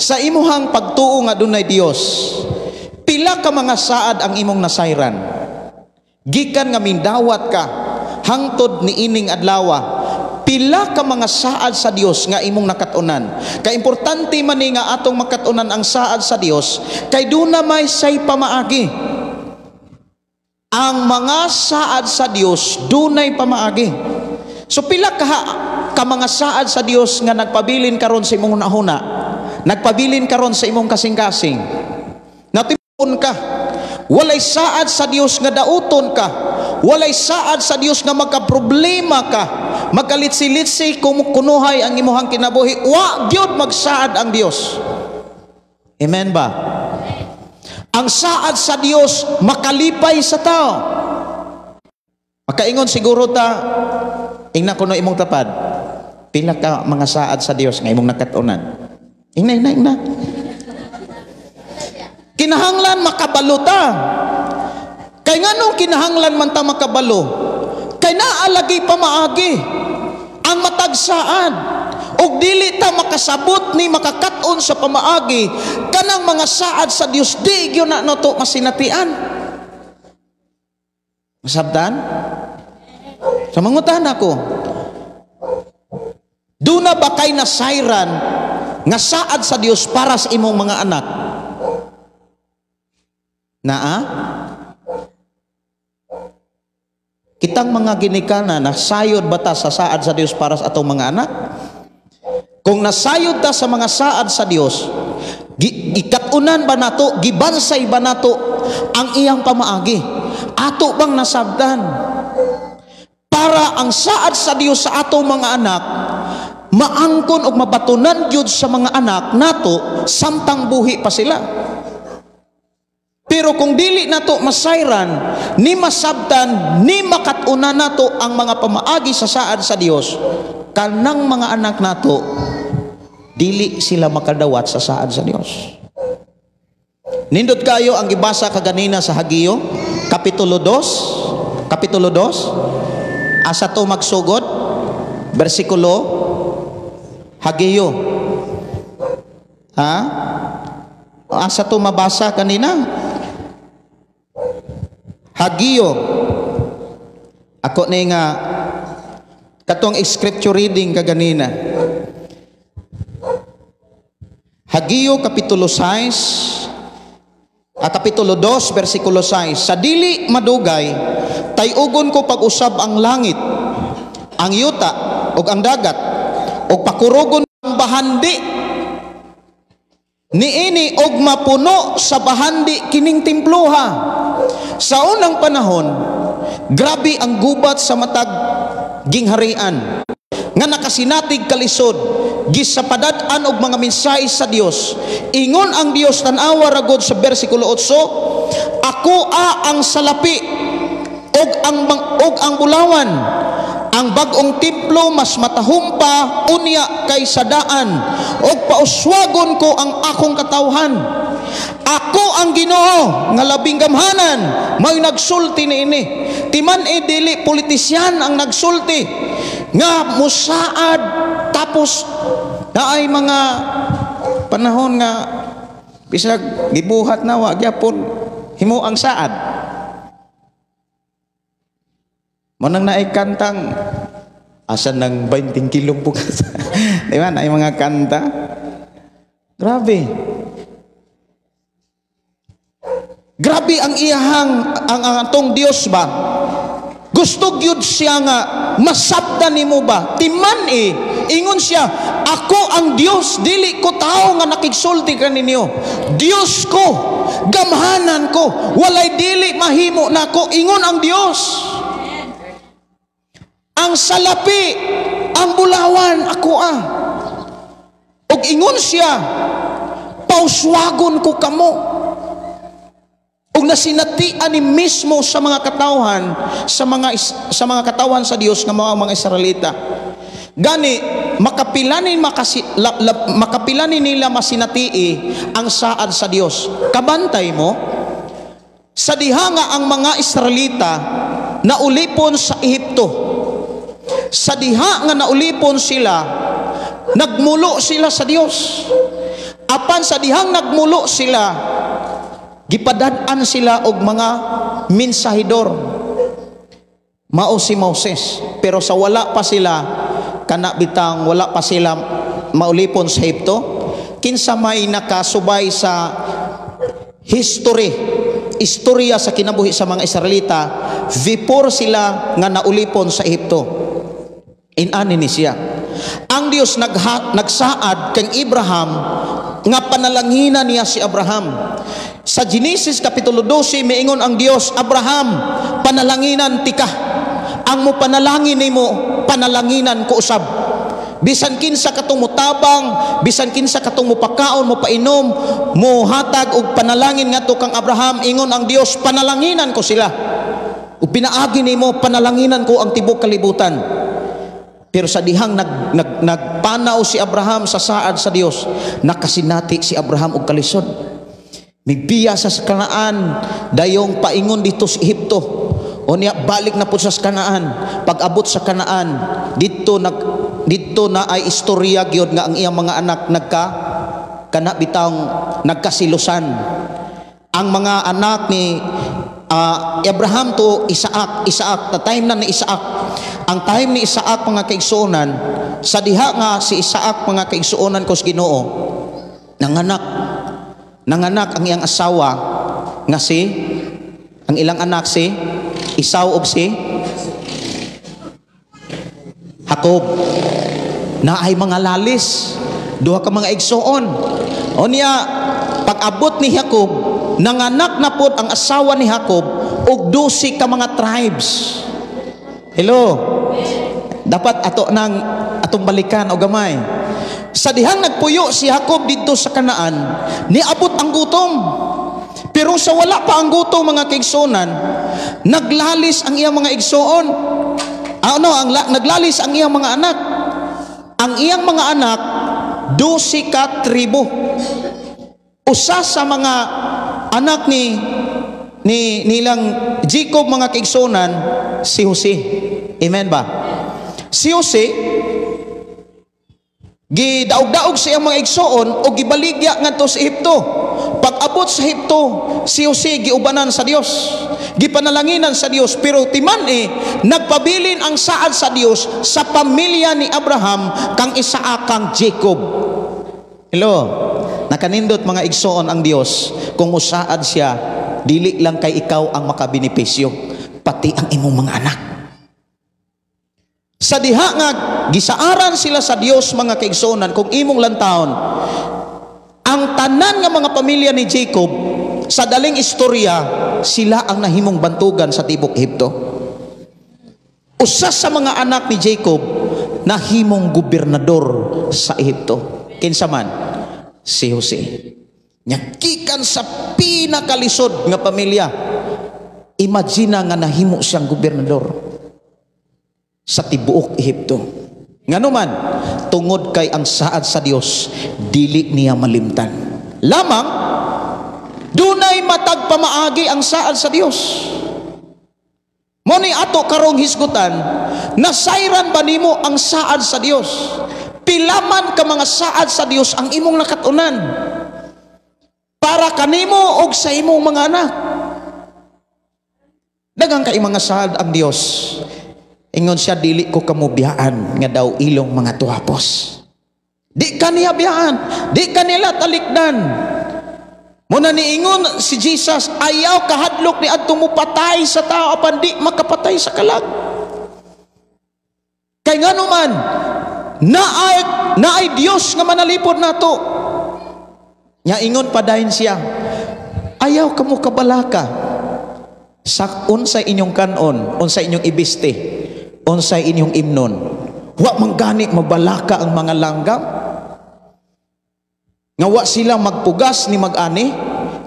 sa imuhang pagtuo nga dunay Dios, pila ka mga saad ang imong nasayran? Gikan nga mindawat ka hangtod niining adlawa, pila ka mga saad sa Dios nga imong nakat-unan? Kay importante man ni nga atong makat-unan ang saad sa Dios, kay duna may say pamaagi. Ang mga saad sa Dios dunay pamaagi. So pila ka mga saad sa Dios nga nagpabilin karon sa imong hunahuna, nagpabilin karon sa imong kasing-kasing. Natipon ka, walay saad sa Dios nga dauton ka, walay saad sa Dios nga magkaproblema ka, magkalitsi-litsi kunuhay ang imuhang kinabuhi, wa gyud magsaad ang Dios. Amen ba? Ang saad sa Dios makalipay sa tao. Makaingon siguro ta, ingna kuno imong tapad, pila ka mga saad sa Dios nga imong nakat-unan. Ingna, ingna, ingna. Kinahanglan makabalo ta. Kay nganong kinahanglan man ta makabalo? Kay naa lagi pamaagi ang matag saad. Og dili ta makasabot ni makakat-on sa pamaagi kanang mga saad sa Dios, di gyud na nato masinatian. Masabtan? Sa mangutan ako, duna ba kay nasayran nga saad sa Dios para sa imong mga anak? Naa? Kitang mga ginikana, nasayod ba ta sa saad sa Dios para sa atong mga anak? Kung nasayod ta sa mga saad sa Dios, ikat-unan ba nato, gibansay ba nato ang iyang pamaagi? Ato bang nasabdan? Para ang saad sa Dios sa atong mga anak, maangkon og mabatunan gyud sa mga anak nato samtang buhi pa sila. Pero kung dili nato masayran, ni masabtan, ni makat-unan nato ang mga pamaagi sa saad sa Dios, kanang mga anak nato dili sila makadawat sa saad sa Dios. Nindot kayo ang gibasa kaganina sa Hageo, Kapitulo 2, Kapitulo 2, asa to magsugod, bersikulo Hageo. Ha? Asa to mabasa kanina? Hageo. Ako ni nga katong scripture reading kaganina. Hageo Kapitulo 6, Kapitulo 2, versikulo 6. Sa dili madugay, tayugon ko pag-usab ang langit, ang yuta, ug ang dagat, ug pakurugon ang bahandi. Niini og mapuno sa bahandi kining temploha. Sa unang panahon, grabe ang gubat sa matag gingharian nga nakasinatig kalisod. gisapadad-an og mga mensahe sa Dios. Ingon ang Dios, tan-awa ra gud sa bersikulo 8, "Ako a ang salapi og ang bulawan. Ang bag-ong templo mas matahom pa unya kaysa daan, og pauswagon ko ang akong katawhan. Ako ang Ginoo nga labing gamhanan, may nagsulti niini." Timan-i dili politisyan ang nagsulti nga musaad, tapos naay mga panahon nga bisag gibuhat na, wa gyapon himo ang saad. Mo nang naay kantang "Asan ng 20 kilong bugas?" Di ba? Naay mga kanta. Grabe. Grabe ang iyahang ang atong Dios ba? Gusto gyud siya nga masabdan nimo ba? Timan-i ingon siya, "Ako ang Dios, dili ko tao nga nakigsulti kaninyo. Dios ko, gamhanan ko, walay dili mahimo nako," ingon ang Dios. Ang salapi, ang bulawan, ako ah. Og ingon siya, "Pauswagon ko kamo." Ug nasinatian ni mismo sa mga katawhan, sa mga katawhan sa Dios nga mga Israelita. Gani makapilanin nila masinatii ang saad sa Dios. Kabantay mo sa diha nga ang mga Israelita naulipon sa Ehipto. Sa diha nga naulipon sila, nagmulo sila sa Dios. Apan sa dihang nagmulo sila, gipadad-an sila og mga mensahidor. Mao si Moses. Pero sa wala pa sila kana bitang wala pa sila maulipon sa Ehipto, kinsa may nakasubay sa history, istorya sa kinabuhi sa mga Israelita before sila nga naulipon sa Ehipto? Inani ni siya. Ang Dios nagsaad kang Abraham nga panalanginan niya si Abraham. Sa Genesis Kapitulo 12, miingon ang Dios, "Abraham, panalanginan tika. Ang mo panalangin nimo, panalanginan ko usab. Bisan kinsa katong motabang, bisan kinsa katong mopakaon, mopainom, mohatag og panalangin ngadto kang Abraham," ingon ang Dios, "panalanginan ko sila. Ug pinaagi nimo, panalanginan ko ang tibok kalibutan." Pero sa dihang nagpanaw si Abraham sa saad sa Dios, nakasinati si Abraham og kalisod. Migbiya sa Kanaan, dayong paingon dito sa Ehipto. O niya balik na po sa Kanaan. Pag-abot sa Kanaan, dito na ay istorya gyud nga ang iyang mga anak nagka kana bitang nagkasilusan. Ang mga anak ni Abraham to Isaac, Isaac, the time na ni Isaac. Ang time ni Isaac, mga kaigsuonan, sa diha nga si Isaac, mga kaigsuonan ko sa Ginoo, nanganak ang iyang asawa nga si, ang ilang anak si Esau ug si Jacob. Naay mga lalis, duha ka mga igsuon. O niya, pag-abot ni Jacob, nanganak na pod ang asawa ni Jacob og 12 ka mga tribes. Hello. Dapat ato nang atong balikan o gamay. Sa dihang nagpuyo si Jacob didto sa Kanaan, niabot ang gutom. Pero sa wala pa ang gutom, mga kaigsuonan, naglalis ang iyang mga igsoon. Ano, naglalis ang iyang mga anak. Ang iyang mga anak, 12 ka tribo. Usa sa mga anak ni nilang Jacob, mga kaigsuonan, si Jose. Amen ba? Si Jose gidaog-daog sa iyang mga igsoon o gibaligya ngadto sa Ehipto. Pag-abot sa Ehipto, si Jose giubanan sa Dios, gipanalanginan sa Dios. Pero timan-i nagpabilin ang saad sa Dios sa pamilya ni Abraham kang Isaac kang Jacob. Hello. Nakanindot, mga igsoon, ang Dios kung musaad siya, dili lang kay ikaw ang makabenepisyo, pati ang imong mga anak. Sa diha nga gisaaran sila sa Dios, mga kaigsuonan, kung imong lantawon ang tanan nga mga pamilya ni Jacob sa daling istorya, sila ang nahimong bantugan sa tibok Ehipto. Usa sa mga anak ni Jacob nahimong gobernador sa Ehipto. Kinsa man? Si Jose. Nya gikan sa pinakalisod nga pamilya. Imagine nga nahimo siyang gobernador sa tibuok Ehipto. Ngano man, tungod kay ang saad sa Dios dili niya malimtan. Lamang dunay matag pamaagi ang saad sa Dios. Mo ni ato karong hisgutan, nasayran ba nimo ang saad sa Dios? Pila man ka mga saad sa Dios ang imong nakatunan para kanimo og sa imong mga anak. Daghang kay mga saad ang Dios. Ingon siya, dili ko kamo biyaan nga daw ilong mga tuwapos. Di kaniya biyaan, di kanila talikdan. Muna niingon si Jesus, ayaw kahadlok ni adto mo patay sa tao apan di makapatay sa kalag. Kay ngano man, naay Dios nga manalipod nato. Nya ingon padayon siya, ayaw kamo kabalaka sa unsay inyong kanon, unsay inyong ibiste, unsay inyong imnon. Wa man gani mabalaka ang mga langgam. Nga wa sila magpugas ni mag-ani,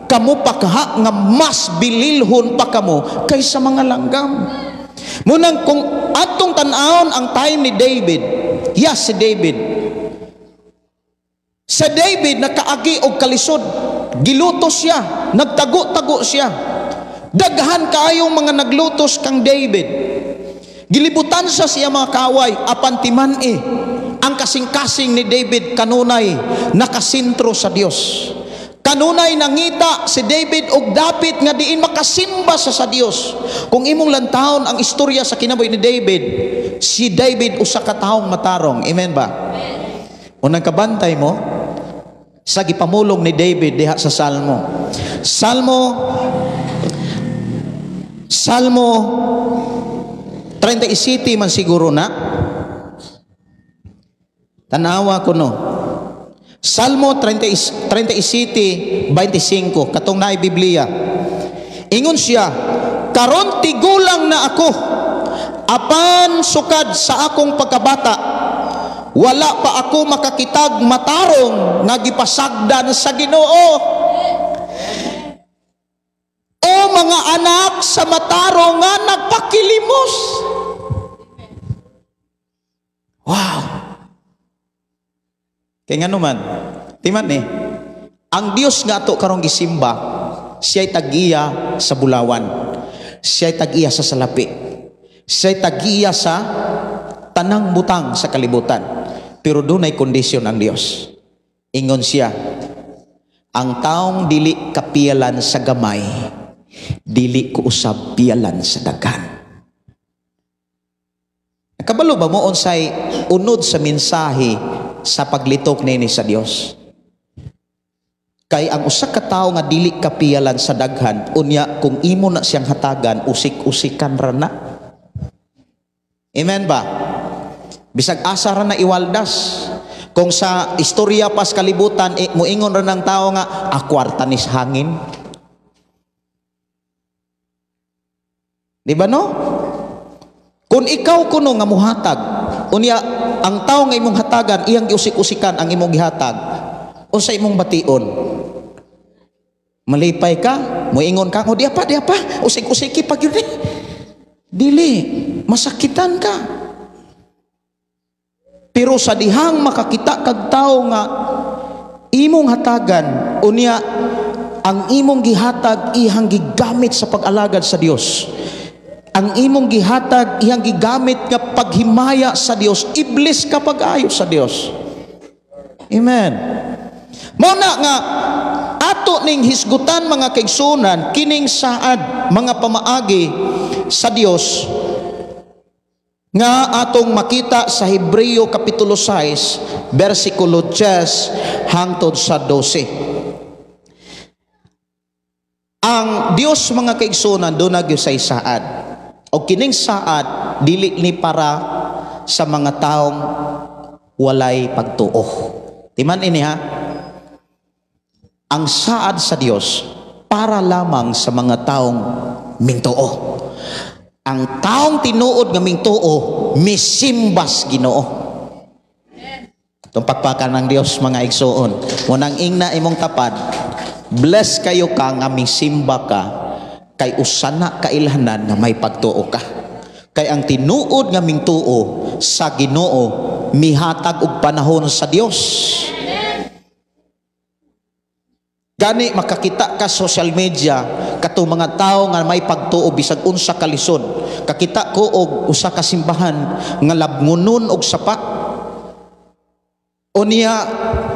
kamo pa kaha nga mas bililhon pa kamo kaysa mga langgam. Munang kung atong tan-awon ang time ni David, yes, si David. Sa David nakaagi og kalisod, gilutos siya, nagtago-tago siya. Daghan kaayong mga naglutos kang David. Gilibutan sa siya mga kaway, apan timan-i ang kasing-kasing ni David kanunay nakasentro sa Dios. Kanunay nangita si David og dapit nga diin makasimba sa Dios. Kung imong lantawon ang istorya sa kinabuhi ni David, si David usa ka taong matarong. Amen ba? Unang kabantay mo sa gipamulong ni David diha sa Salmo. Salmo 37 man siguro na. Tanawa ko no. Salmo 37:25 katong naay Biblia. Ingon siya, karon tigulang na ako, apan sukad sa akong pagkabata, wala pa ako makakitag matarong nga gipasagdan sa Ginoo. O mga anak sa matarong nga nagpakilimos. Wow. Kaya nga naman, timan eh, ang Dios nga ato karong gisimba, siya'y tag-iya sa bulawan, siya'y tag-iya sa salapi, siya'y tag-iya sa tanang butang sa kalibutan. Pero dunay kondisyon ang Dios. Ingon siya, ang taong dili kapiyalan sa gamay, dili ko usab piyalan sa daghan. Kabalo ba mo unsay unod sa mensahe sa paglitok nini sa Dios? Kay ang usa ka tawo nga dili kapiyalan sa daghan, unya kung imo na siyang hatagan, usik-usikan ra na. Amen ba? Bisag asa ra na iwaldas. Kung sa istorya pas kalibutan, muingon ra ng tao nga akwarta nis hangin. Di ba no? Kung ikaw kuno nga muhatag, unya ang tao nga imong hatagan iyang giusik-usikan ang imong gihatag, unsa imong bation? Malipay ka, muingon ka, oh, di pa, usik-usiki pa gyud eh. Dili, masakitan ka. Pero sa dihang makakita kag tao nga imong hatagan, unya ang imong gihatag iyang gigamit sa pag-alagad sa Dios. Ang imong gihatag iyang gigamit nga paghimaya sa Dios, iblis ka pag-ayo sa Dios. Amen. Mao na nga ato ning hisgutan mga kaigsunan kining saad mga pamaagi sa Dios nga atong makita sa Hebreo kapitulo 6 bersikulo 10 hangtod sa 12. Ang Dios mga kaigsunan dunay gyud saad. O kining saad dili ni para sa mga taong walay pagtuo. Timan ini ha. Ang saad sa Dios para lamang sa mga taong mingtuo. Ang taong tinuod nga mingtuo misimbas Ginoo. Itong pakpakan ng Dios, mga igsuon. Munang ingna imong tapad, bless kayo ka nga misimba ka kay usana kailhanan nga may pagtuo ka. Kay ang tinuod nga mingtuo sa Ginoo mihatag og panahon sa Dios. Gani makakita ka social media katong mga tawo nga may pagtuo bisag unsa ka lisod. Kakita ko og usa ka simbahan nga labngunon og sapak. Unya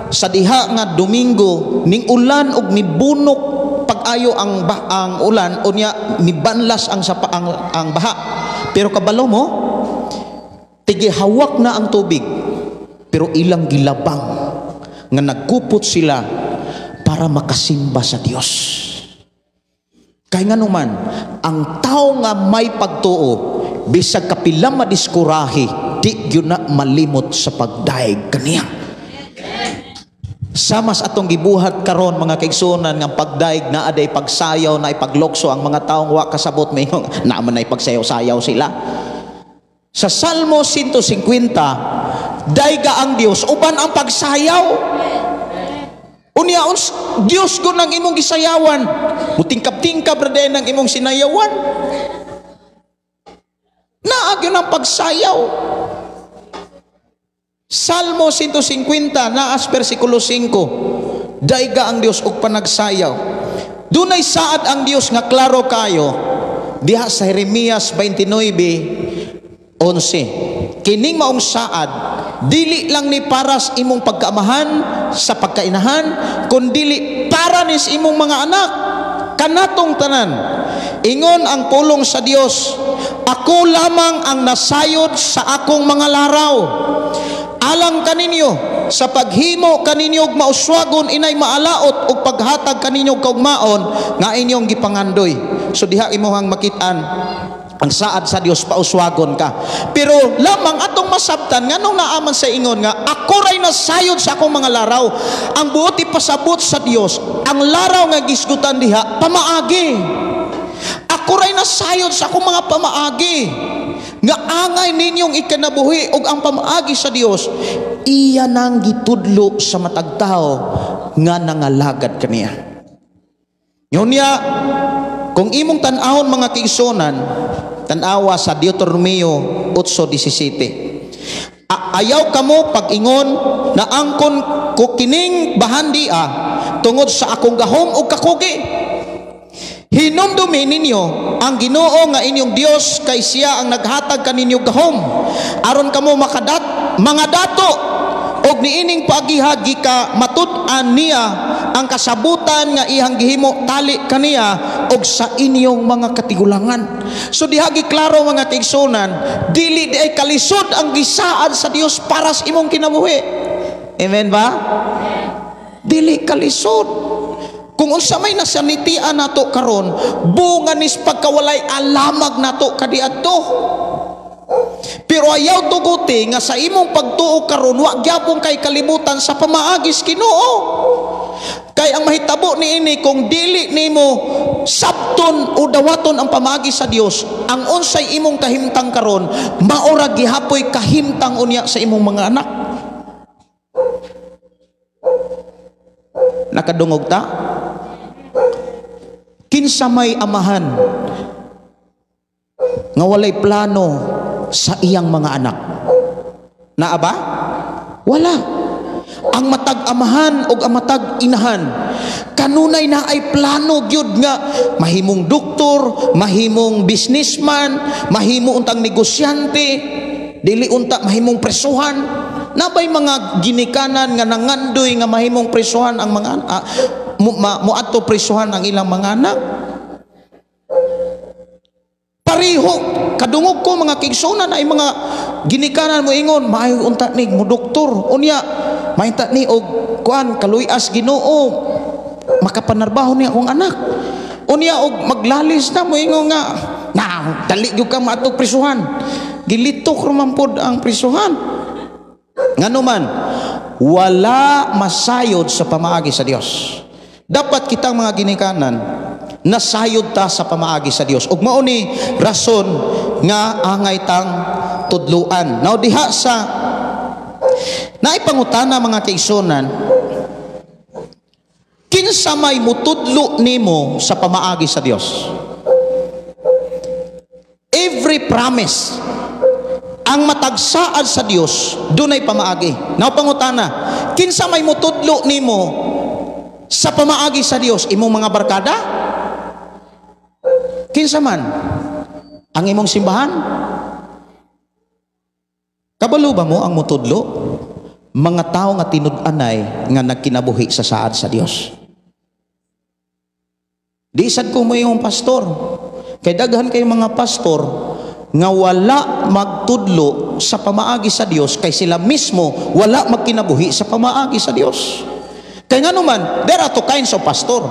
sa diha nga Domingo ning ulan og mibunok pag-ayo ang ulan, unya mibanlas ang sapa, ang baha. Pero kabalo mo, tige hawak na ang tubig, pero ilang gilabang nga nagkupot sila para makasimba sa Dios. Kay nganuman, ang tao nga may pagtuo bisag kapila madiskurahi, di gyud na malimot sa pagdaig kaniya. Samas atong gibuhat karon, mga kaigsuonan, nga pagdaig naa day pagsayaw, na ipaglokso ang mga taong wa kasabot, maingon naa man ay pagsayaw-sayaw sila. Sa Salmo 150, dayga ang Dios uban ang pagsayaw. Unya uns Dios ko nang imong gisayawan, mutingkab-tingkab ra din ang imong sinayawan. Naa gyud ang pagsayaw. Salmo 150 naas versikulo 5, dayga ang Dios og panagsayaw. Dunay saad ang Dios nga klaro kayo diha sa Jeremias 29:11. Kining maong saad dili lang ni paras imong pagkaamahan sa pagkainahan, kundili para nis imong mga anak kanatong tanan. Ingon ang pulong sa Dios, ako lamang ang nasayod sa akong mga laraw. Alang kaninyo sa paghimo kaninyo og mauswagon inay maalaot og paghatag kaninyo og kaugmaon nga inyong gipangandoy. So diha imong makit-an ang saad sa Dios, pauswagon ka. Pero lamang atong masabtan nganong naaman sa ingon nga ako ray nasayod sa akong mga laraw. Ang buot ipasabot sa Dios, ang laraw nga gisgutan diha pamaagi. Ako ray nasayod sa akong mga pamaagi nga angay ninyong ikanabuhi, og ang pamaagi sa Dios iya nang gitudlo sa matag tawo nga nangalagad kaniya. Unya kung imong tan-awon, mga kaigsuonan, tan-awa sa Deuteronomio 8:17. Ayaw kamo pag-ingon na angkon ko kining bahandia tungod sa akong gahom ug kakugi. Hinumdumi ninyo ang Ginoo nga inyong Dios kay siya ang naghatag kaninyo gahom aron kamo makadat mga dato og niining pagiha gika matud-an niya ang kasabutan nga iyang gihimo tali kaniya og sa inyong mga katigulangan. So diha giklaro, mga kaigsuonan, dili di ay kalisod ang gisaad sa Dios para sa imong kinabuhi. Amen ba? Dili kalisod. Kung unsa may nasanitian nato karon, bunga nis pagkawalay alamag nato kadiadto. Pero ayaw tuguti nga sa imong pagtuo karon wa gyapon kay kalibutan sa pamaagis Ginoo. Kay ang mahitabo niini kung dili nimo sabton o dawaton ang pamaagi sa Dios, ang unsay imong kahimtang karon maura gihapoy kahimtang unya sa imong mga anak. Nakadungog ta? Kinsa may amahan nga walay plano sa iyang mga anak? Naa ba? Wala. Ang matag amahan o ang matag inahan kanunay na ay plano gyud nga mahimong doktor, mahimong businessman, mahimo untang negosyante, dili unta mahimong presuhan. Nabay mga ginikanan nga nangandoy nga mahimong presuhan ang mga muadto presuhan ang ilang mga anak. Pareho kadungog ko, mga kaigsuonan, ay mga ginikanan mo ingon maayo unta ni mo doktor, unya mainta ni og kuan kaluyas Ginoo makapanarbaho ni akong anak, unya og maglalis na mo ingon nga na dali gyud ka maadtog presuhan. Gilitok ra man pod ang presuhan. Nganuman wala masayod sa pamaagi sa Dios. Dapat kitang mga ginikanan nasayod ta sa pamaagi sa Dios. Ug mao ni rason nga angay tang tudluan. Now diha sa Naipangutana, mga kaigsuonan, kinsa may mutudlo nimo sa pamaagi sa Dios? Every promise ang matagsaad sa Dios, dunay pamaagi. Now pangutana, kinsa may mutudlo nimo sa pamaagi sa Dios? Imong mga barkada? Kinsa man? Ang imong simbahan? Kabalo ba mo ang mutudlo? Mga tao nga tinud-anay nga nagkinabuhi sa saad sa Dios. Di sad ko mo yung pastor. Kay daghan kay mga pastor nga wala magtudlo sa pamaagi sa Dios kay sila mismo wala magkinabuhi sa pamaagi sa Dios. Kay ngano man, there are two kinds of pastor.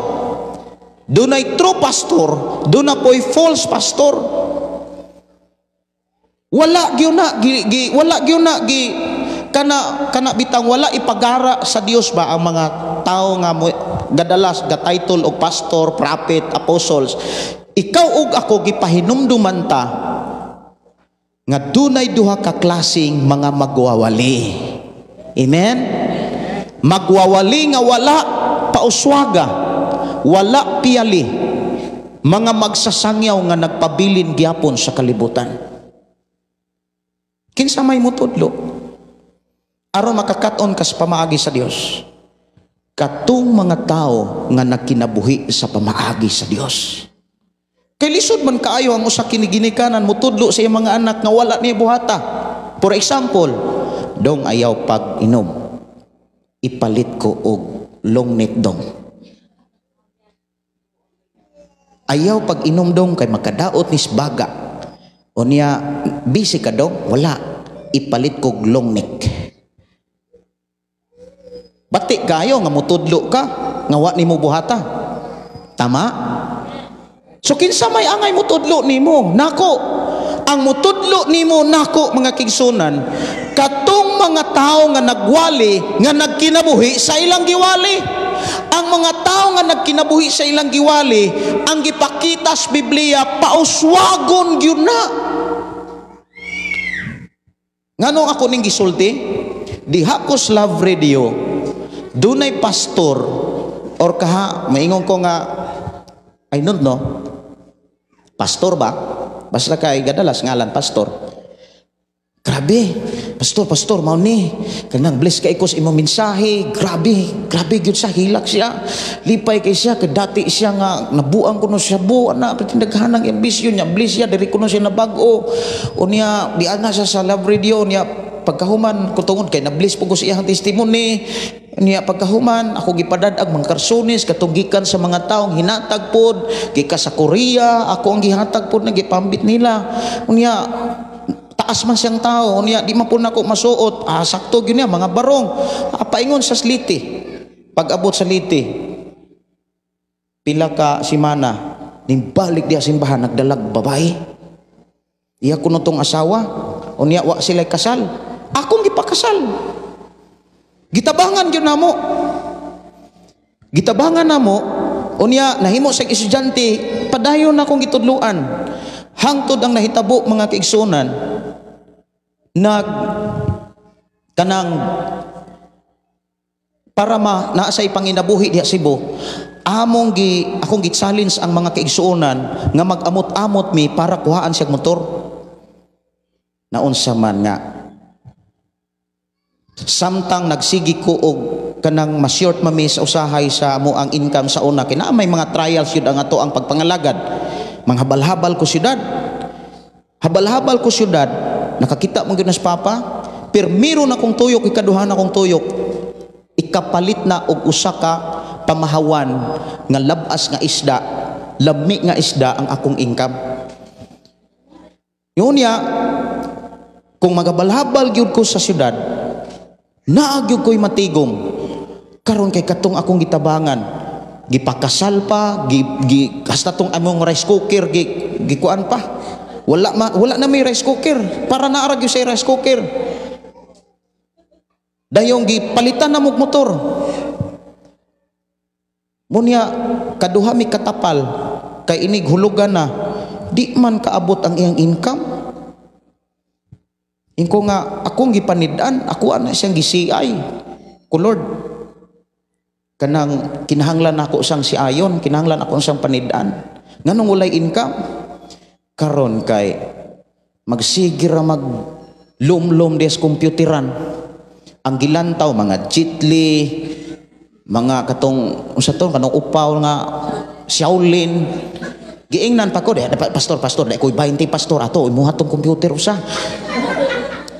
Dunay true pastor, duna po'y false pastor. Wala gyud na gi, gi, wala gyud na gi kana kana bitang wala ipagara sa Dios ba ang mga tao nga mo, gadalas ga title og pastor, prophet, apostles. Ikaw ug ako gipahinumduman ta nga dunay duha ka klaseng mga magwawali. Amen? Magwawali nga wala pauswaga, wala piyali, mga magsasangyaw nga nagpabilin gyapon sa kalibutan. Kinsa may mutudlo aron makakat-on ka sa pamaagi sa Dios? Katong mga tao nga nagkinabuhi sa pamaagi sa Dios. Kay lisod man kaayo ang usa kiniginikanan mutudlo sa iyang mga anak nga wala niya buhata. For example, "Dong, ayaw pag-inom. Ipalit ko og long neck, dong. Ayaw pag-inom, dong, kay makadaot ni baga. O niya, busy ka, dong? Wala. Ipalit ko og long neck." Bati kayo nga mutudlo ka nga wa nimo buhata. Tama? So kinsa may angay mutudlo nimo? Nako. Ang mutudlo nimo nako, mga kaigsuonan, katong mga tao nga nagwali nga nagkinabuhi sa ilang giwali. Ang mga tao nga nagkinabuhi sa ilang giwali, ang gipakita sa Biblia, pauswagon gyud na. Nganong ako ning gisulti? Diha ko sa Love Radio, dunay pastor or kaha, maingon ko nga, I don't know, pastor ba? Basta kay gadalas ngalan pastor. "Grabe, pastor, pastor, mao ni. Kanang bless kay ko sa imong mensahe. Grabe, grabe gyud sa hilak siya. Lipay kay siya, kay dati siya nga nabuang kuno siya bu, ana, daghan ang ambisyon niya, bless siya, diri kuno siya nabag-o. Unya, di ana siya sa Love Radio niya, pagkahuman ko tungod kay na-bless po ko sa iyang testimony niya, pagkahuman ako gipadad-ag mga karsunis katong gikan sa mga taong hinatag pod gikan sa Korea, ako ang gihatag pod na gipambit nila. Unya taas man siyang tao, unya di man po nako masuot, sakto gyud niya mga barong." Paingon sa Leyte, pag-abot sa Leyte, pila ka simana nimbalik diha simbahan, nagdalag babae. Iya kuno tong asawa, unya wa sila kasal. Akong gipakasal. Gitabangan gyud namo. Gitabangan namo, unya nahimo sa estudyante, padayon na akong gitudluan. Hangtod ang nahitabo, mga kaigsuonan, nag kanang para ma naa sa ipanginabuhi diha Cebu, among gi akong gi-challenge ang mga kaigsuonan nga mag-amot-amot mi para kuhaan siya motor. Naunsa man nga samtang nagsigi ko og kanang ma-short mami sa usahay sa amo ang income sa una, kina may mga trials yun ang ato ang pagpangalagad. Manghabal-habal ko syudad, habal-habal ko syudad, nakakita mo gyud na sa papa, pirmiro na kong tuyok, ikaduha na kong tuyok, ikapalit na og usa ka pamahawan nga labas nga isda, lami nga isda ang akong income. Yun niya, kung magabalhabal gyud ko sa syudad, naa gyud ko'y matigom. Karon kay katong akong gitabangan, gipakasal pa, gi, gi hasta tong among rice cooker gi gikuan pa. Wala na may rice cooker. Para naa ra gyud sa rice cooker. Dayong gipalitan na mog motor. Munya kaduha mi katapal kay inig hulugan na, di man kaabot ang iyang income. Ingko nga akong gipanid-an, ako ana siyang gi-CI. Ko Lord, kanang kinahanglan ako siyang siayon, kinahanglan ako siyang panid-an. Nganong walay income? Karon kay magsige ra mag lumlum des computeran. Ang gilantaw mga jitli, mga katong unsa to kanong upaw nga Shaolin. Giingnan pa ko, pastor, pastor, dai ko'y 20 pastor ato imuha tong computer usa.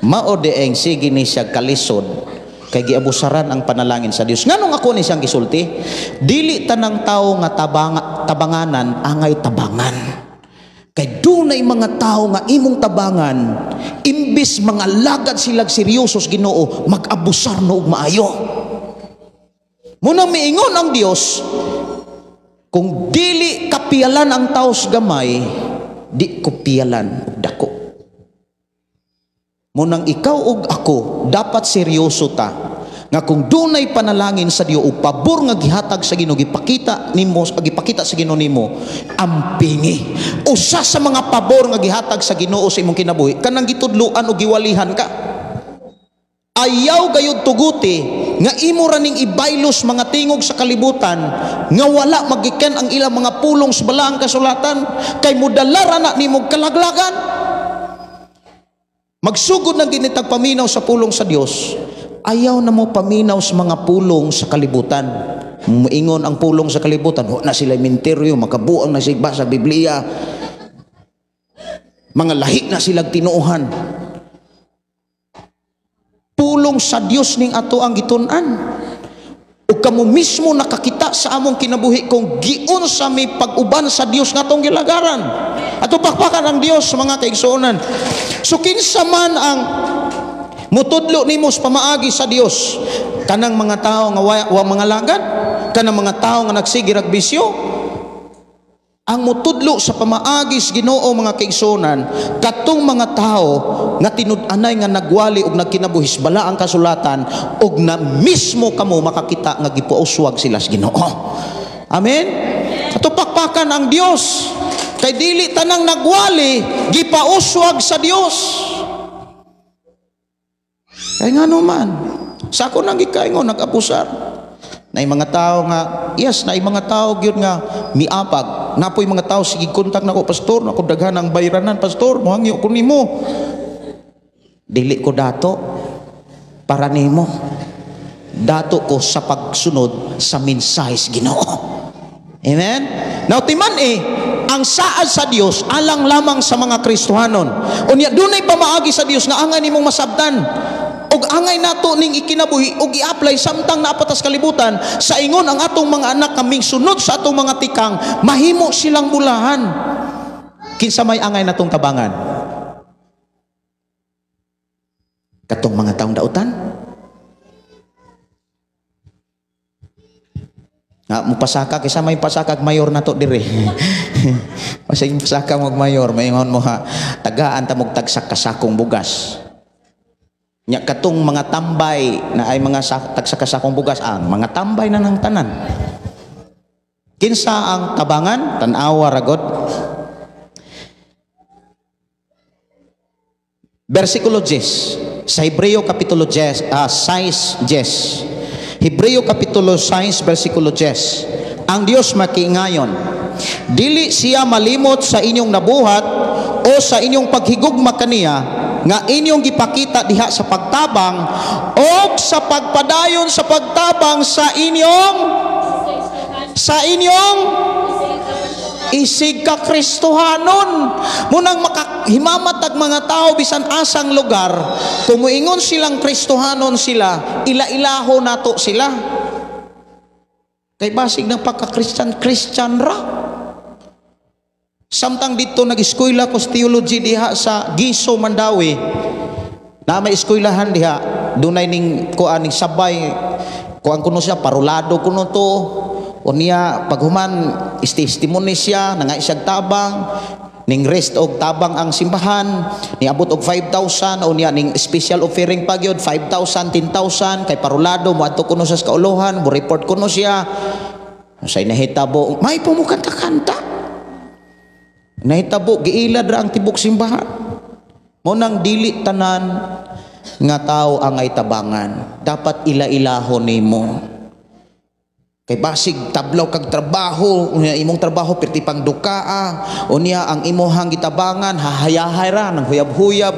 Mao dieng sige ni siya kalisod kay giabusaran ang panalangin sa Dios. Nganong ako ni siyang gisulti? Dili tanang tawo nga tabanganan angay tabangan. Kay dunay mga tawo nga imong tabangan, imbis mga lagad silag seryoso sa Ginoo, mag-abusar no og maayo. Munang miingon ang Dios, kung dili kapiyalan ang taos gamay, di ko piyalan og dako. Munang ikaw og ako dapat seryoso ta nga kung dunay panalangin sa Dios o pabor nga gihatag sa Ginoo, gipakita nimo, gipakita sa Ginoo nimo, ampingi. Usa sa mga pabor nga gihatag sa Ginoo sa imong kinabuhi kanang gitudloan o giwalihan ka. Ayaw gayud tuguti nga imo ra ning ibaylos mga tingog sa kalibutan nga wala magikan ang ilang mga pulong sa balaang kasulatan kay modala ra na nimo kalaglagan. Magsugod ng ginitag paminaw sa pulong sa Dios, ayaw na mo paminaw sa mga pulong sa kalibutan. Muingon ang pulong sa kalibutan, wa na sila minteryo, makabuang na sila sa Biblia, mga lahi na silang tinuohan. Pulong sa Dios ning ato ang gitun-an. Ug kamo mismo nakakita sa among kinabuhi kung giunsa may pag-uban sa Dios nga atong gilagaran. Ato pakpakan ang Dios mga kaigsuonan. So kinsa man ang mutudlo nimo sa pamaagi sa Dios, kanang mga tawo nga wa mga lagad, kanang mga tawo nga nagsige rag bisyo, ang mutudlo sa pamaagi sa Ginoo mga kaigsuonan, katong mga tawo nga tinud-anay nga nagwali og nagkinabuhi sa balaang kasulatan og na mismo kamo makakita nga gipauswag sila sa Ginoo. Amen. Ato pakpakan ang Dios kay dili tanang nagwali gipauswag sa Dios. Kay ngano man sa ako nang gikaingon nag-abusar. Naay mga tao nga, yes, naay mga tao gyud nga miapag. Napoy mga tao sige kontak nako, pastor, nako daghan ang bayranan, pastor, mohangyo ko nimo. Dili ko dato para nimo. Dato ko sa pagsunod sa mensahe sa Ginoo. Amen. Now timan ang saad sa Dios alang lamang sa mga Kristohanon. Unya dunay pamaagi sa Dios nga angay nimong masabtan. Og angay nato ning ikinabuhi og i-apply samtang naapatas kalibutan sa ingon ang atong mga anak kaming sunod sa atong mga tikang mahimo silang bulahan. Kinsa may angay natong tabangan? Katong mga taong dautan? Nga mupasaka kaysa may pasaka mayor nato dire. Masig pasaka mo mayor maingon mo ha tagaan ta mog tagsak kasakong bugas. Nya katong mga tambay na ay mga tagsakasakong bugas ang mga tambay na ng tanan. Kinsa ang tabangan? Tan-awa ragod. Versikulo 10 sa Hebreo kapitulo 10, 6 10. Hebreo kapitulo 6 versikulo 10. Ang Dios makiingayon, dili siya malimot sa inyong nabuhat o sa inyong paghigugma kaniya nga inyong gipakita diha sa pagtabang o sa pagpadayon sa pagtabang sa inyong isig ka Kristohanon. Munang makahimamatag mga tao bisan asang lugar, kung muingon silang Kristohanon sila, ila-ilaho nato sila. Kay basig ng pagka-Christian, Christian ra. Samtang dito nag-eskwela ko sa theology diha sa Giso, Mandawi, na may eskwelahan diha, dunay ning kuan ning sabay, kuan kuno siya, parulado kuno to. Unya paghuman testimony siya, nangay siyag tabang, ning rest og tabang ang simbahan, niabot og 5,000, unya ning special offering pa gyud 5,000, 10,000 kay parulado moadto kuno sa kauluhan, mo report kuno siya. Say nahitabo, may pumukanta-kanta. Nahitabo giilad ra ang tibok simbahan. Mo nang dili tanan nga tao ang ay tabangan. Dapat ila-ilahon nimo. Kay basig tablaw kag trabaho, unya imong trabaho perti pang dukaa, unya ang imuhang gitabangan hahayahay ra nang huyab-huyab.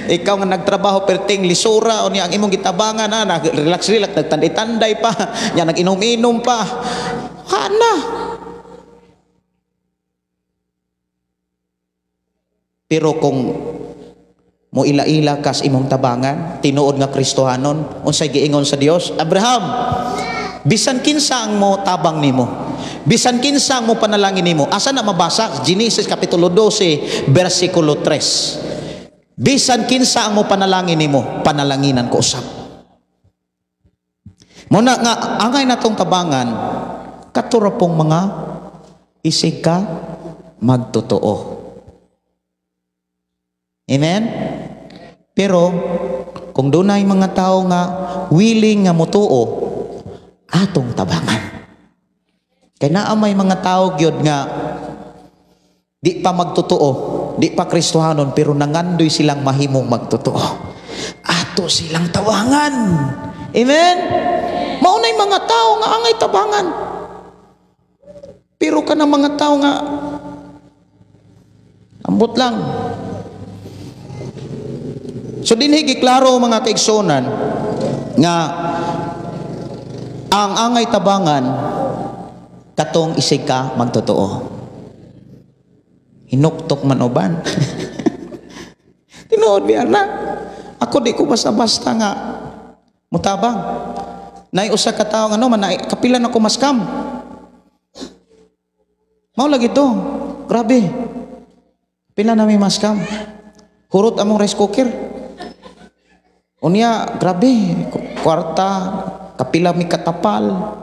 Ikaw nga nagtrabaho perting lisura, unya ang imong gitabangan nag-relax-relax, nagtanday-tanday pa, nya nag-inom-inom pa. Hana. Pero kung mo ila-ila kas imong tabangan, tinuod nga Kristohanon, unsay giingon sa Dios? Abraham, bisan kinsa ang mo tabang nimo, bisan kinsa ang mo panalangin nimo. Asa na mabasa? Genesis kapitulo 12 bersikulo 3. Bisan kinsa ang mo panalangin nimo, panalanginan ko usab. Muna nga angay natong tabangan katura pong mga isig ka magtotoo. Amen? Pero kung dunay mga tao nga willing nga motuo, atong tabangan. Kay naa may mga tao gyud nga di pa magtotoo, di pa Kristohanon, pero nangandoy silang mahimong magtotoo. Ato silang tabangan. Amen? Maunay mga tao nga angay tabangan. Pero kanang mga tao nga ambot lang. So dinhi giklaro mga kaigsuonan nga ang angay tabangan katong isig ka magtotoo. Hinuktok man uban. Tinuod biya na. Ako di ko basta-basta nga mutabang. Nay usa ka tawo nga no man kapila na ko maskam. Mao lagi to. Grabe. Pila na may maskam. Hurot among rice cooker. Unya grabe, kwarta, kapila mi katapal.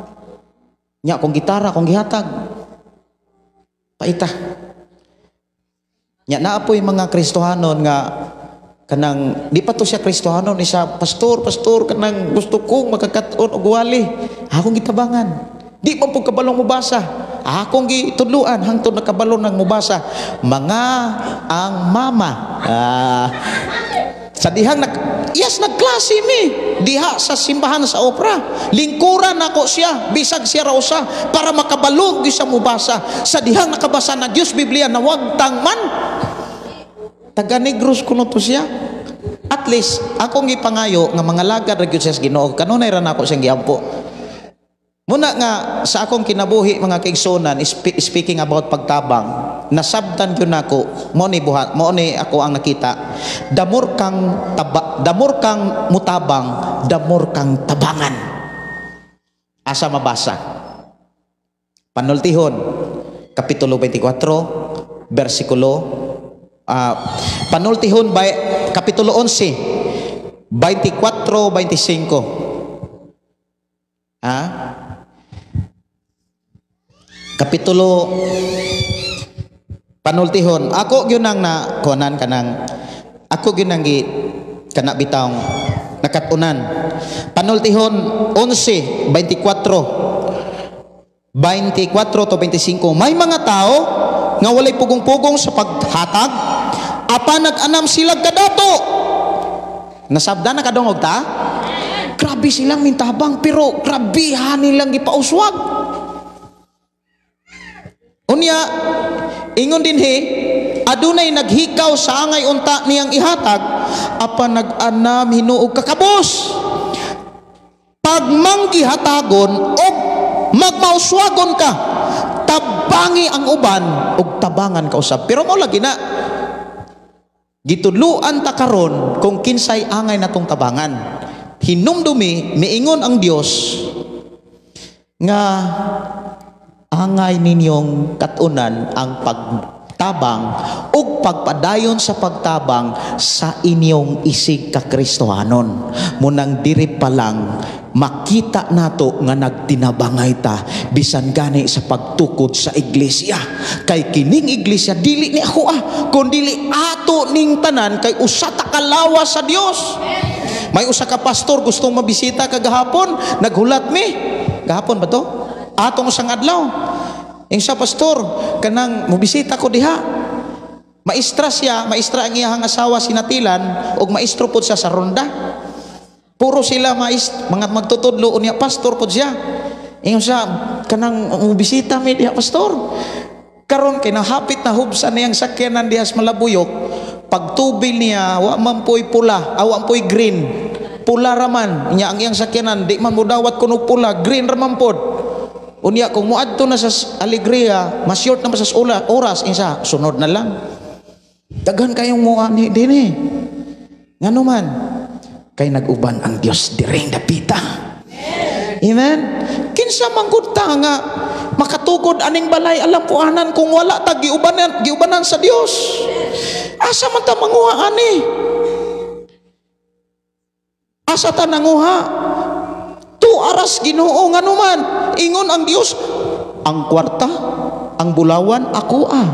Nya kong gitara, kong gihatag. Paita. Nya naa poy mga Kristohanon nga kanang di pa to siya Kristohanon, isa pastor, pastor kanang gusto kong makakat-on og wali. Akong gitabangan. Di man pud kabalong mobasa. Akong gitudluan hangtod nakabalo nang mobasa. Mga ang mama. Sa dihang yes, nagklase mi diha sa simbahan sa Opra. Lingkuran nako siya, bisag siya ra usa para makabalog gyud sa mobasa. Sa dihang nakabasa na Dios Biblia na wagtang man. Taga Negros kuno to siya. At least akong gipangayo nga mga lagad ra gyud siya sa Ginoo. Kanunay ra nako siyang giampo. Muna nga sa akong kinabuhi mga kaigsuonan, speaking about pagtabang, nasabtan gyud nako mo ni buhat, mo ni ako ang nakita. Damor kang taba, damor kang mutabang, damor kang tabangan. Asa mabasa? Panultihon kapitulo 24 bersikulo Panultihon by kapitulo 11 24 25. Ha? Kapitulo Panultihon, ako gyud nang na kuanan kanang ako gyud nang gi kana bitawng nakatunan. Panultihon 11 24 24 to 25. May mga tao nga walay pugong-pugong sa paghatag, apan nag-anam sila kadato. Nasabda na kadungog ta? Grabe silang mintabang pero grabehan nilang gipauswag. Unya, ingon dinhi, adunay naghikaw sa angay unta niyang ihatag, apan nag-anam hinuog kakabos. Pagmanggihatagon og magmauswagon ka, tabangi ang uban og tabangan ka usab. Pero mao lagi na gitudluan ta karon kung kinsay angay natong tabangan. Hinumdumi miingon ang Dios nga angay ninyong katunan ang pagtabang ug pagpadayon sa pagtabang sa inyong isig ka Kristohanon. Munang diri pa lang makita nato nga nagtinabangay ta bisan gani sa pagtukod sa iglesia. Kay kining iglesia dili ni ako kun dili ato ning tanan kay usa ta ka lawas sa Dios. May usa ka pastor gustong mabisita kagahapon, naghulat mi. Gahapon ba to? Atong usang adlaw. Ing sa pastor kanang mobisita ko diha. Maestra siya, maestra ang iyahang asawa sinatilan ug maestro pod siya sa ronda. Puro sila mga magtutudlo, unya pastor pod siya. Ingon siya kanang bisita mi diha, pastor. Karon kay nahapit na hubsan niyang sakyanan diha sa Malabuyok, pagtubil niya wa man poy pula, awa poy green. Pula raman nya ang iyang sakyanan, di man modawat kuno pula, green raman pod. Unya kung moadto na sa Alegria, mas short na sa oras insa, sunod na lang. Daghan kayong mua ni dinhi. Ngano man kay nag-uban ang Dios diring dapita. Amen. Kinsa man gud ta nga makatukod aning balay alampuanan kung wala ta giubanan sa Dios? Asa man ta manguha ani? Asa ta nanguha? Tu aras Ginoo. Ngano man ingon ang Dios, ang kwarta, ang bulawan ako ah.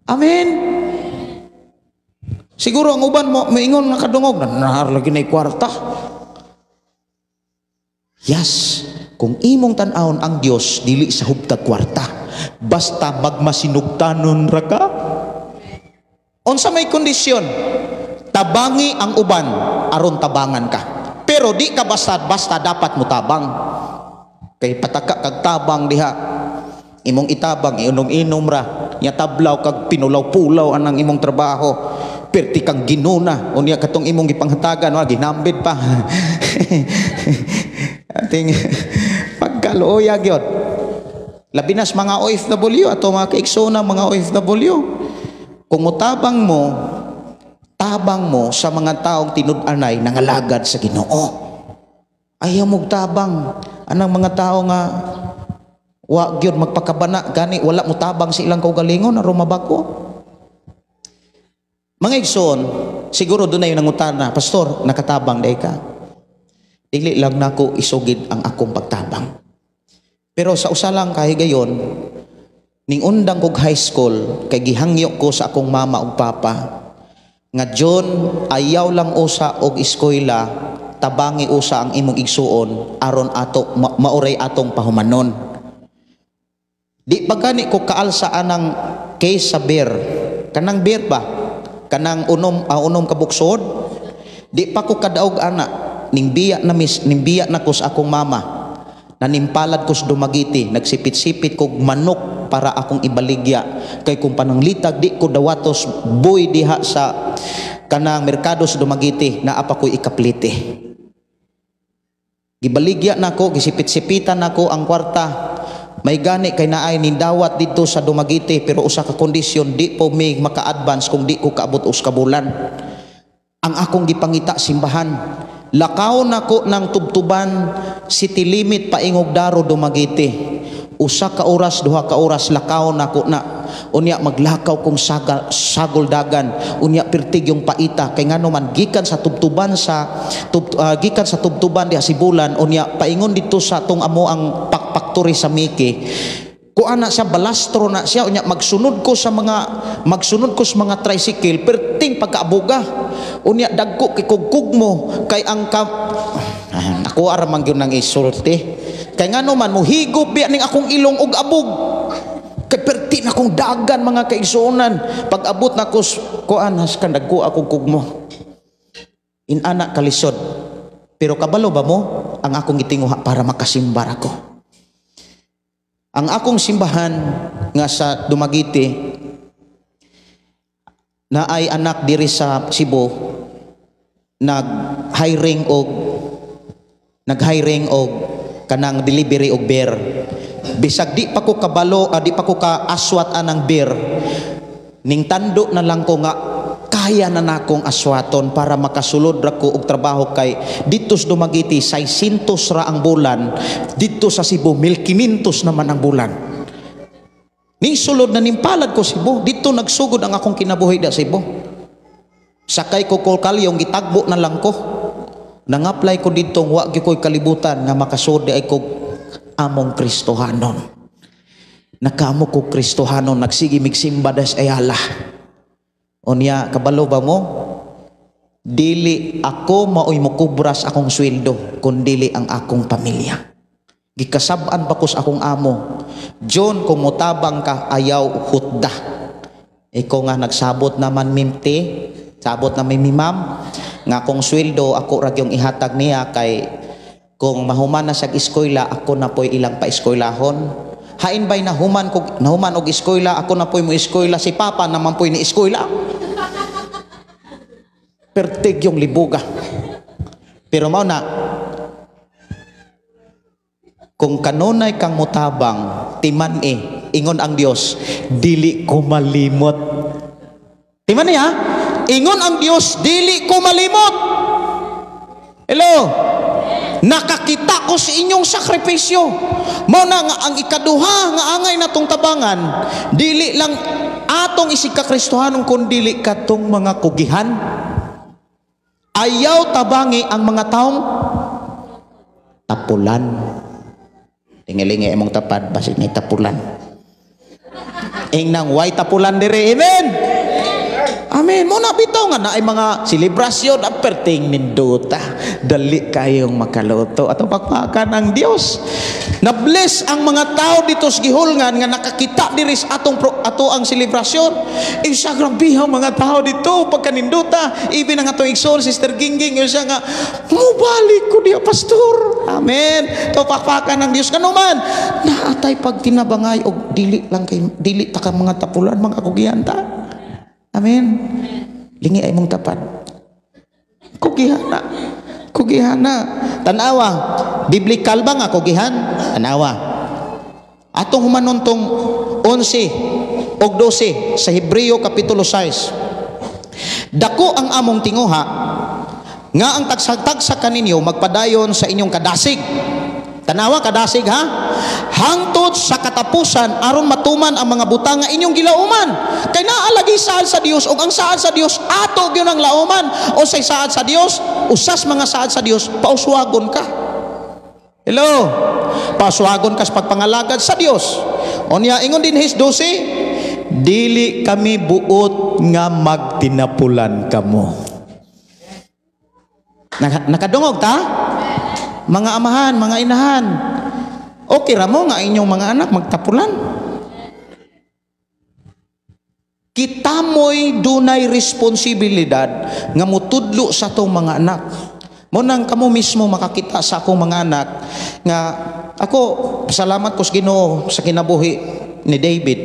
Amen. Siguro ang uban mo moingon nga kadungog nahar lagi nay kwarta. Yes, kung imong tan-awon ang Dios dili sa hubtag kwarta, basta magmasinugtanon ra ka. Unsa may kondisyon? Tabangi ang uban aron tabangan ka. Pero di ka basta-basta dapat motabang. Kay pataka kag tabang diha. Imong itabang iunom-inom ra, nya tablaw kag pinulaw-pulaw anang imong trabaho. Perti kang ginuna unya katong imong gipanghatagan wa ginambit pa. Ating pagkaluoya gyud. Labi nas mga OFW ato mga kaigsoona mga OFW. Kung motabang mo, tabang mo sa mga taong tinud-anay nangalagad sa Ginoo. Ayaw mong tabang anang mga tao nga wa gyud magpakabana gani wala mo tabang sa ilang kaugalingon aron mabag-o. Mga igsoon, siguro doon na yung nangutana, pastor, nakatabang day ka. Dili lang nako isugid ang akong pagtabang. Pero sa usalang kahigayon, ning undang kog high school, kay gihangyo ko sa akong mama ug papa, nga John, ayaw lang usa og eskwela, tabangi usa ang imong igsuon, aron ato mauray atong pahumanon. Di pa gani ko kaalsa anang case sa beer. Kanang beer ba? Kanang unom ka buksod? Di pa ko kadaog ana, ning biya na mis, ning biya na ko sa akong mama. Nanimpalad ko sa Dumaguete, nagsipit-sipit kog manok para akong ibaligya. Kay kung pananglitag di ko dawatos boy diha sa kanang merkado sa Dumaguete, naa pa ko'y ikaplite. Gibaligya nako, gisipit-sipitan nako ang kwarta. May gani kay naay nindawat didto sa Dumaguete, pero usa ka kondisyon, di po mi maka-advance kung di ko kaabot us ka bulan. Ang akong gipangita simbahan. Lakaw nako ng tubtuban city limit paingog Daro Dumaguete. Usa ka oras, duha ka oras lakaw nako na. Unya maglakaw kong sagol dagan. Unya pirtig yung paita kay ngano man gikan sa tubtuban sa gikan sa tubtuban diha Sibulan, unya paingon didto sa tong amo ang pakpaktori sa Miki. Kuan na siya, balastro na siya, unya magsunod ko sa mga tricycle perting pagkaabuga. Unya dagko kay kugkug mo kay ang ako ara man gyud nang isulti. Kay ngano man mohigop biya ning akong ilong og abog. Kay perti na akong dagan mga kaigsuonan. Pag abot na ko kuan haskan dagko akong kugmo. Inana kalisod. Pero kabalo ba mo ang akong gitinguha para makasimbar ako. Ang akong simbahan nga sa Dumaguete na ay anak diri sa Cebu nag-hiring og kanang delivery og beer. Bisag di pa ko kabalo, di pa ko kaaswat anang beer. Ning tando na lang ko nga kaya na nakong aswaton para makasulod ra ko og trabaho kay dito sa Dumaguete 600 ra ang bulan, dito sa Cebu 1,500 naman ang bulan. Ning sulod na nimpalad ko Cebu, dito nagsugod ang akong kinabuhi da Cebu. Sakay ko kalyong gitagbo na lang ko. Nang-apply ko dito wa gyud ko'y kalibutan nga makasud ay ko among Kristohanon. Nakaamo ko Kristohanon, nagsige migsimba das Ayala. Unya kabalo ba mo? Dili ako maoy mokubras akong sweldo, kun dili ang akong pamilya. Gikasab-an pa ko sa akong amo. John, kung motabang ka, ayaw hutda. Ikaw nga nagsabot naman mimti, sabot na mi ma'am, nga kung sweldo ako ra gyung ihatag niya kay kung mahuman na siyag eskwela ako na po'y ilang paeskwelahon. Hain ba'y nahuman kog nahuman og eskwela ako na po'y mo eskwela, si papa naman po'y ni eskwela. Pertig yung libuga. Pero mao na kung kanunay kang mutabang timan ingon ang Dios dili ko malimot. Timan niya, ingon ang Dios dili ko malimot. Hello. Nakakita ko sa inyong sakripisyo. Mao na nga ang ikaduha nga angay natong tabangan, dili lang atong isig ka Kristohanon kun dili katong mga kugihan. Ayaw tabangi ang mga taong tapulan. Tingilingi imong tapad basig may tapulan. Ingnang way tapulan dire. Amen. Amen. Mo na bitaw nga naay mga selebrasyon aperting nindota. Dali kayong makaluto atong pakpakan ang Dios. Na-bless ang mga tao dito sa gihulngan nga nakakita diri sa atong ato ang selebrasyon. Isa grabe ang mga tao dito pagkanindota. Even ang atong igsoon Sister Gingging isa nga mubalik ko diya pastor. Amen. To pakpakan ang Dios kanuman naatay pagtinabangay og dili lang kay dili ta ka mga tapulan mga kugihan ta. Amen. Lingi ay mong tapad. Kugihana. Kugihana. Tanawa. Biblical ba nga kugihan? Tanawa. Atong humanon tong 11 og 12 sa Hebreo Kapitulo 6. Dako ang among tinguha nga ang tagsa-tagsa kaninyo magpadayon sa inyong kadasig. Tanawa kadasig ha? Hangtod sa katapusan aron matuman ang mga butang nga inyong gilauman. Kay naa lagi saad sa Dios ug ang saad sa Dios ato gyud ang lauman. O say saad sa Dios, usas mga saad sa Dios, pauswagon ka. Hello. Pauswagon ka sa pagpangalagad sa Dios. Unya ingon din his 12, dili kami buot nga magtinapulan kamo. Nakadungog ta? Mga amahan, mga inahan, okay ra mo nga inyong mga anak magtapulan. Kita mo'y dunay responsibilidad nga mutudlo sa atong mga anak. Mo nang kamo mismo makakita sa akong mga anak nga ako pasalamat ko sa Ginoo sa kinabuhi ni David,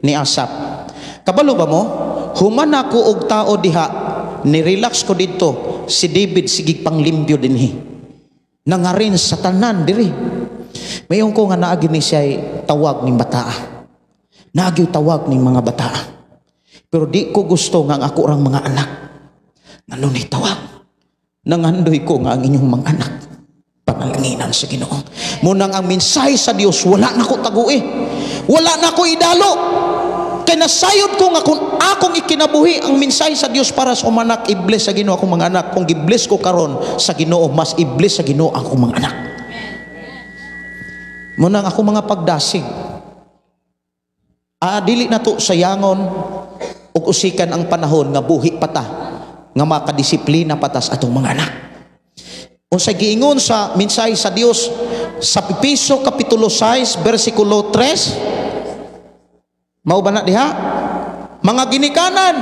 ni Asap. Kabalo ba mo? Human ako og tao diha, ni-relax ko didto si David sige panglimpyo dinhi. Nangarin sa tanan diri. Mayon ko nga naagi ni siya tawag ning bataa. Naagi tawag ning mga bataa. Pero di ko gusto nga ang ako rang mga anak. Ngano ni tawag? Nangandoy ko nga ang inyong mga anak panalanginan sa Ginoo. Munang ang mensahe sa Dios wala na ko tagui. Wala na ko idalo. Kay nasayod ko nga kung akong ikinabuhi ang mensahe sa Dios para sa umanak, i-bless sa Ginoo akong mga anak. Kung gi-bless ko karon sa Ginoo, mas i-bless sa Ginoo akong mga anak. Munang ako mga pagdasig. Dili na to sayangon ug usikan ang panahon nga buhi pata, nga makadisiplina patas atong mga anak. Unsay giingon sa mensahe sa Dios sa Epeso Kapitulo 6 versikulo 3? Mao ba na diha? Mga ginikanan,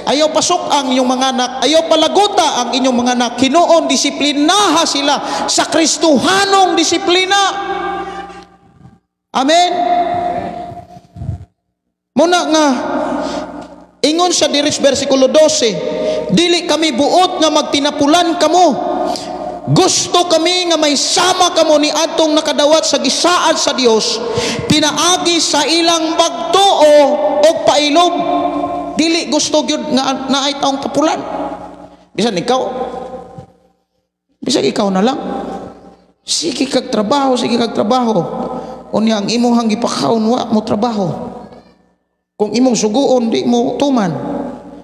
ayaw pasok ang inyong mga anak, ayaw palaguta ang inyong mga anak. Hinuon disiplinaha sila sa Kristohanong disiplina. Amen. Muna nga ingon sa diri versikulo 12, dili kami buot nga magtinapulan kamo. Gusto kami nga may sama kamo ni atong nakadawat sa gisaad sa Dios pinaagi sa ilang pagtuo og pailob. Dili gusto gyud nga naay taong tapulan. Bisan ikaw na lang. Sige kag trabaho, sige kag trabaho. Unya ang imong gipakaon wa mo trabaho. Kung imong suguon di mo tuman.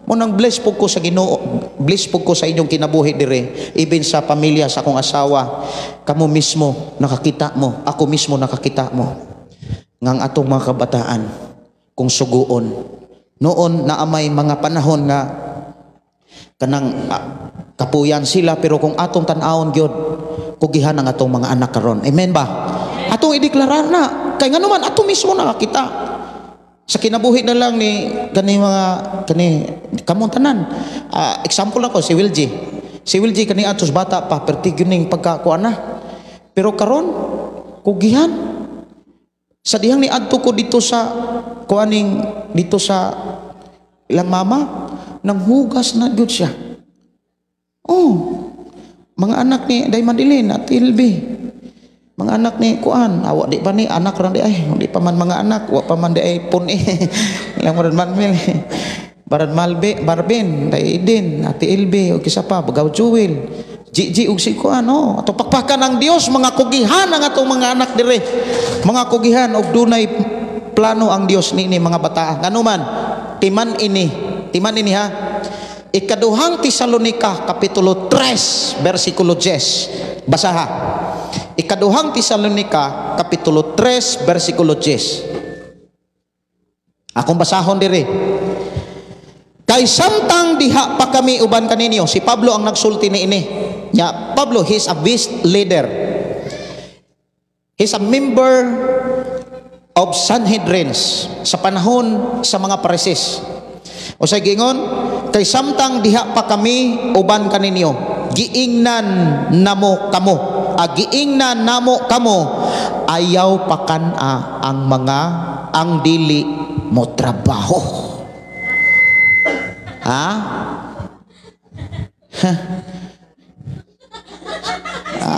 Mo nang bless po ko sa Ginoo, bless po ko sa inyong kinabuhi dire, even sa pamilya sa akong asawa. Kamo mismo nakakita mo, ako mismo nakakita mo ngang atong mga kabataan kung suguon. Noon naamay mga panahon nga kanang kapuyan sila, pero kung atong tan-awon gyud kugihan ang atong mga anak karon. Amen ba? Atong ideklarar na kay nganuman ato mismo nakakita. Sa kinabuhi na lang ni kani mga kani kamong tanan. Example ako si Will G. Si Will G kani atos bata pa perti gyud ning pagkakuan na. Pero karon kugihan sa dihang ni adto ko dito sa kuaning dito sa ilang mama nanghugas na gyud siya. Oh, mga anak ni Day Madeline at Ilby. Mga anak ni kuan, awa di pa ni anak ra di ay, di pa man mga anak, wa pa man di ay pun eh. Ilang barad Manmil. Barad Malbe, Barbin, Day Eden, Ate Ilby, og kisa pa, Bagaw Jewel. Gigi og si kuan, oh. Ato pakpakan ang Dios, mga kugihan ang atong mga anak dire. Mga kugihan og dunay plano ang Dios niini mga bata. Ngano man, timan ini ha. Ikaduhang Tesalonika kapitulo 3 bersikulo 10. Basaha. Ikaduhang Tesalonika kapitulo 3 bersikulo 10. Akong basahon diri. Kay samtang diha pa kami uban kaninyo, si Pablo ang nagsulti niini. Nya Pablo, he's a beast leader. He's a member of Sanhedrins sa panahon sa mga Parisis. O sa gingon, kay samtang diha pa kami uban kaninyo, giingnan namo kamo, giingnan namo kamo, ayaw pakan-a ang mga ang dili mo trabaho. Ha? Ha?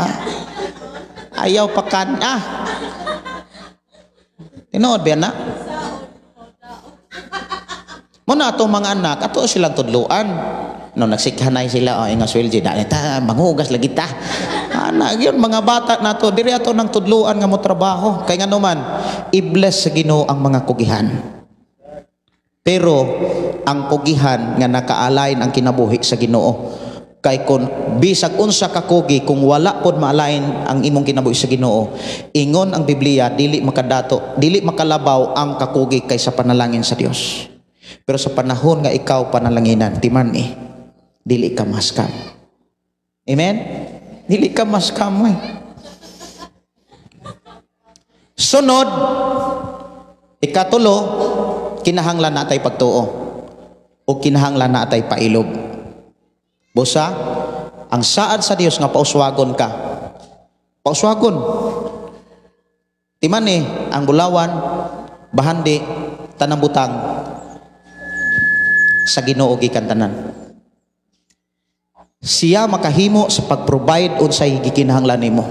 Ayaw pakan-a. Tinuod ba na? Muna atong mga anak, ato silang tudluan. No, nagsikhanay sila, oh, inga swelji, dali ta, manghugas lagi ta. Anak, yun, mga bata na to, diri ato nang tudluan nga mo trabaho. Kay nga naman, i-bless sa Ginoo ang mga kugihan. Pero, ang kugihan nga naka-align ang kinabuhi sa Ginoo. Kay kung bisag unsa ka kugi, kung wala pod ma-align ang imong kinabuhi sa Ginoo, ingon ang Biblia, dili makadato, dili makalabaw ang kakugi kaysa panalangin sa Dios. Pero sa panahon nga ikaw panalanginan, timan eh, dili ka maskam. Amen? Dili ka maskam eh. Sunod, ikatulo, kinahanglan natay pagtuo o kinahanglan natay pailob. Busa, ang saad sa Dios nga pauswagon ka. Pauswagon. Timan eh, ang bulawan, bahandi, tanang butang, sa Ginoo gikan tanan. Siya makahimo sa pag-provide unsay gikinahanglan nimo.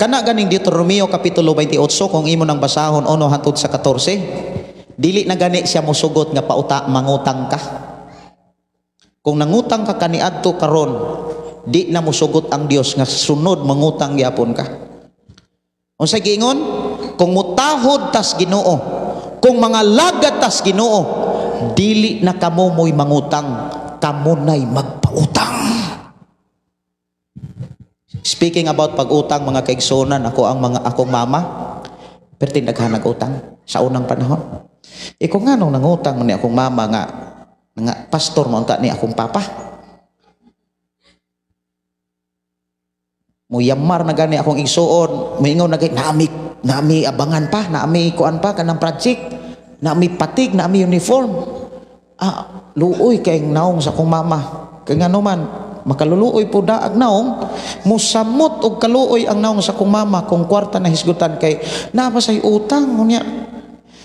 Kana ganing Deuteronomio kapitulo 28 kung imo nang basahon 1 hangtod sa 14, dili na gani siya mosugot nga pauta mangutang ka. Kung nangutang ka kaniadto karon, di na mosugot ang Dios nga sunod mangutang gyapon ka. Unsay giingon? Kung mutahod tas Ginoo, kung mga lagad tas Ginoo, dili na kamo mo'y mangutang, kamo na'y magpautang. Speaking about pag-utang mga kaigsunan, ako ang mga akong mama, perti daghan nag-utang sa unang panahon. Iko nga nung nangutang man ni akong mama nga nga pastor mo unta ni akong papa. Muyamar na gani akong igsuon, moingon na gani nami abangan pa, nami kuan pa kanang project, nami patig, nami uniform. Ah, luoy kay naong sa akong mama. Kay ngano man makaluluoy po daag naong, musamot og kaluoy ang naong sa akong mama kung kwarta na hisgutan kay naa pa say utang unya.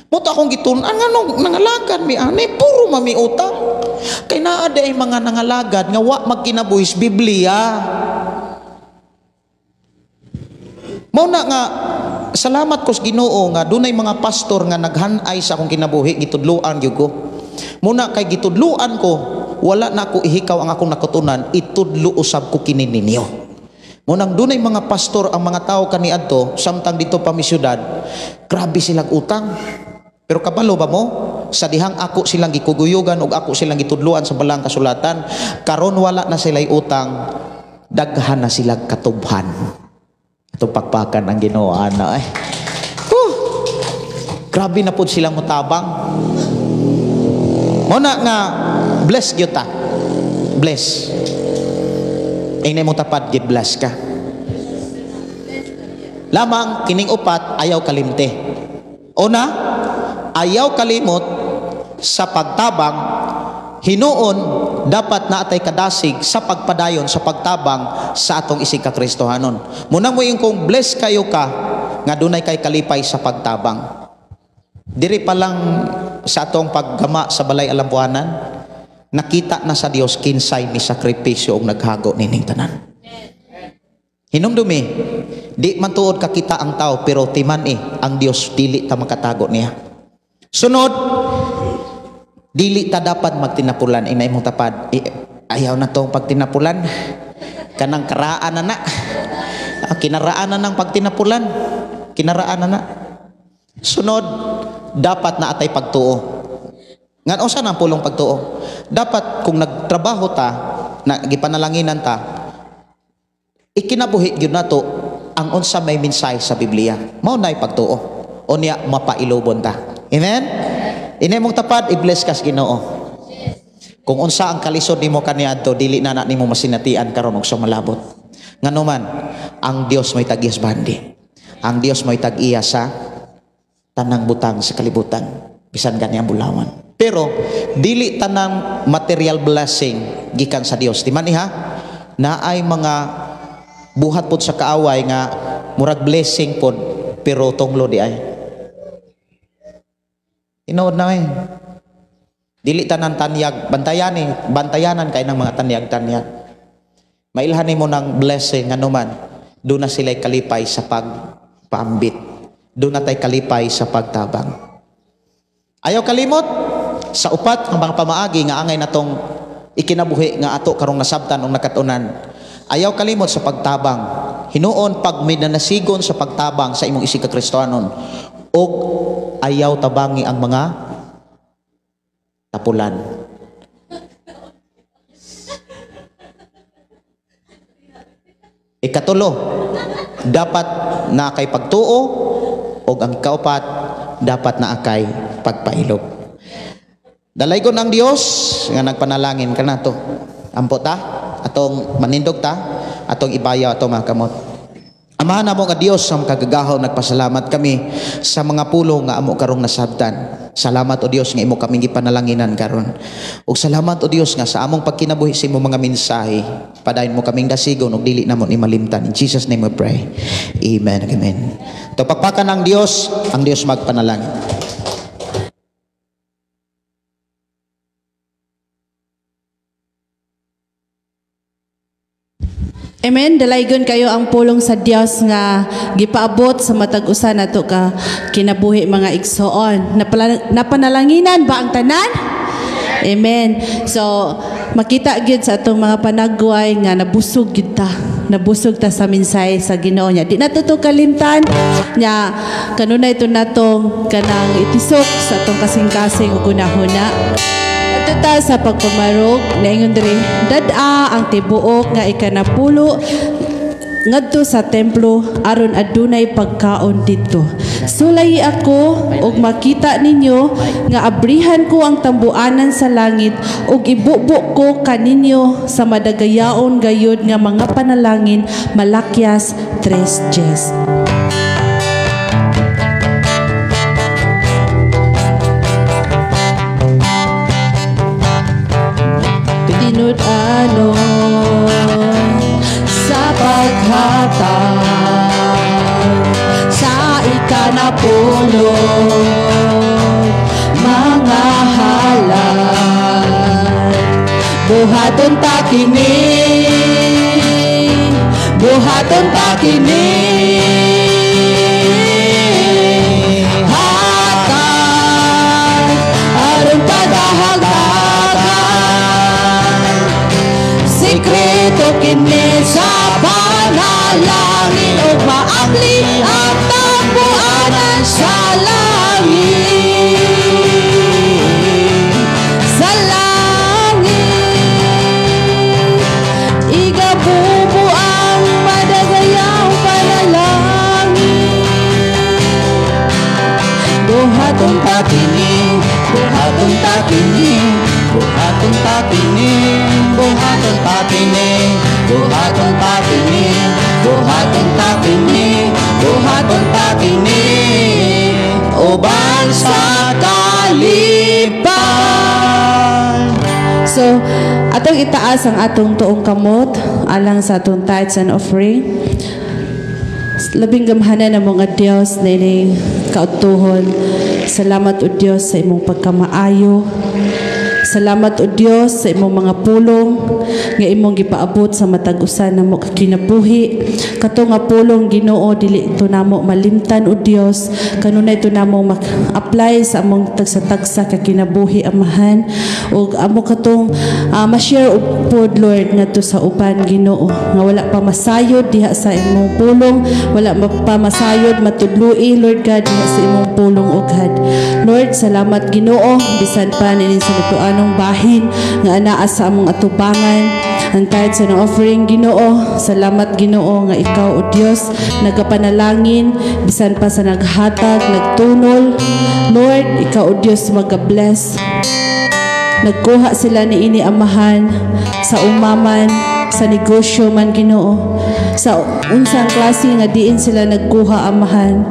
Mo ta akong gitun-an nganong nangalagad mi ani puro mami utang. Kay naa day mga nangalagad nga wa magkinabuhis Biblia. Mao na nga salamat ko sa Ginoo nga dunay mga pastor nga naghanay sa akong kinabuhi, gitudloan gyud ko. Muna kay gitudloan ko, wala na ako ihikaw ang akong nakutunan, itudlo usab ko kini ninyo. Munang dunay mga pastor ang mga tao kaniadto samtang dito pa mi syudad, grabe silang utang. Pero kabalo ba mo? Sa dihang ako silang gikuguyugan ug ako silang gitudloan sa balang kasulatan, karon wala na sila'y utang, daghan na silang katubhan. Itong pakpakan ang Ginoo ana eh. Grabe na pud silang mutabang. Muna nga bless gyud ta. Bless. Ingay mo tapad gid bless ka. Lamang kining upat ayaw kalimte. Una, Ayaw kalimot sa pagtabang, hinuon dapat naatay kadasig sa pagpadayon sa pagtabang sa atong isig ka Kristohanon. Muna mo yung kung bless kayo ka nga dunay kay kalipay sa pagtabang. Diri pa lang sa atong paggama sa balay alambuanan, nakita na sa Dios kinsay ni sakripisyo og naghago nining tanan. Hinumdumi, di man tuod kakita ang tao pero timan ang Dios dili ta makatago niya. Sunod, dili ta dapat magtinapulan. Inay mong tapad, ayaw na tong pagtinapulan. Kanang karaan na na. Kinaraan na ng pagtinapulan. Kinaraan na na. Sunod, dapat na atay pagtuo. Ngan usa na ang pulong pagtuo. Dapat kung nagtrabaho ta, na gipanalanginan ta, ikinabuhi gyud nato ang unsa may mensahe sa Biblia. Mao nay pagtuo. Unya mapailobon ta. Amen? Inay mong tapad, i-bless kas Ginoo. Kung unsa ang kalisod nimo kaniadto, dili na na nimo masinatian karon og sumalabot. Nganuman, ang Dios mo'y tag-iya sa bandi. Ang Dios mo'y tag-iya sa tanang butang sa kalibutan, bisan gani ang bulawan. Pero dili tanang material blessing gikan sa Dios. Di man iha, naay mga buhat pod sa kaaway nga murag blessing pod pero tunglo di ay. Tinuod na eh. Dili tanan tanyag, bantayan eh, bantayanan kay ng mga tanyag-tanyag. Mailhan nimo ng blessing anuman, doon na sila'y kalipay sa pagpaambit. Doon na tay kalipay sa pagtabang. Ayaw kalimot sa upat ang mga pamaagi nga angay natong ikinabuhi nga ato karong nasabtan o nakatunan. Ayaw kalimot sa pagtabang. Hinuon pag may nanasigon sa pagtabang sa imong isig ka Kristohanon, og ayaw tabangi ang mga tapulan. Ikatulo, dapat na kay pagtuo, og ang kaupat dapat na akay pagpailog. Dalaygon ang Dios nga nagpanalangin kanato. Ampo ta, atong manindog ta, atong ibayaw atong mga kamot. Amahan namo nga Dios sa makagagahaw, nagpasalamat kami sa mga pulong nga amo karong nasabtan. Salamat o Dios nga imo kaming gipanalanginan karon. Ug salamat o Dios nga sa among pagkinabuhi sa imong mga mensahe, padayon mo kaming dasigon ug dili namo ni malimtan. In Jesus name we pray. Amen. Amen. Tupakpakan ang Dios, ang Dios magpanalangin. Amen. Dalaygon kayo ang pulong sa Dios nga gipaabot sa matag usa nato ka kinabuhi mga igsoon. Napanalanginan ba ang tanan? Amen. So makita gyud sa atong mga panagway nga nabusog gyud ta. Nabusog ta sa mensahe sa Ginoo niya. Di nato to kalimtan nya kanunay to natong kanang itisok sa atong kasing-kasing ug hunahuna. Ta sa pagpamarog naingon diri dad-a ang tibuok nga ikanapulo ngadto sa templo aron adunay pagkaon didto. Sulay ako og makita ninyo nga abrihan ko ang tambuanan sa langit ug ibubo ko kaninyo sa madagayaon gayud nga mga panalangin. Malakias 3:10. Tinud-anon sa paghatag sa ikanapulo mga halal, buhaton ta kini, buhaton ta kini, hatag aron padahagdagan. Sikreto kini sa panalangin ug maabli ang tambuanan sa langit, sa langit. Igabubo ang madagayang panalangin. Buhaton ta kini, buhaton ta kini, buhaton ta kini, buhaton ta kini, buhaton ta kini, buhaton ta kini, Atong itaas ang atong tuong kamot alang sa atong tithes and offering. Labing gamhanan na mga Dios na ining kautuhon. Salamat o Dios sa imong pagkamaayo. Salamat o Dios sa imong mga pulong nga imong gipaabot sa matag usa namo ka kinabuhi. Kato nga pulong Ginoo dili to namo malimtan o Dios, kanunay to namo mak-apply sa among tagsa-tagsa ka kinabuhi Amahan, ug amo katong ma-share og pod Lord ngadto sa uban Ginoo nga wala pa masayod diha sa imong pulong, wala pa masayod matudloi Lord God diha sa imong pulong o God. Lord, salamat Ginoo bisan pa nining sa anong bahin nga anaa sa among atubangan ang tithes and offering Ginoo. Salamat Ginoo nga ikaw o Dios nagapanalangin bisan pa sa naghatag, nagtunol. Lord, ikaw o Dios maga-bless. Nagkuha sila niini Amahan sa umaman, sa negosyo man Ginoo, sa unsang klase nga diin sila nagkuha Amahan.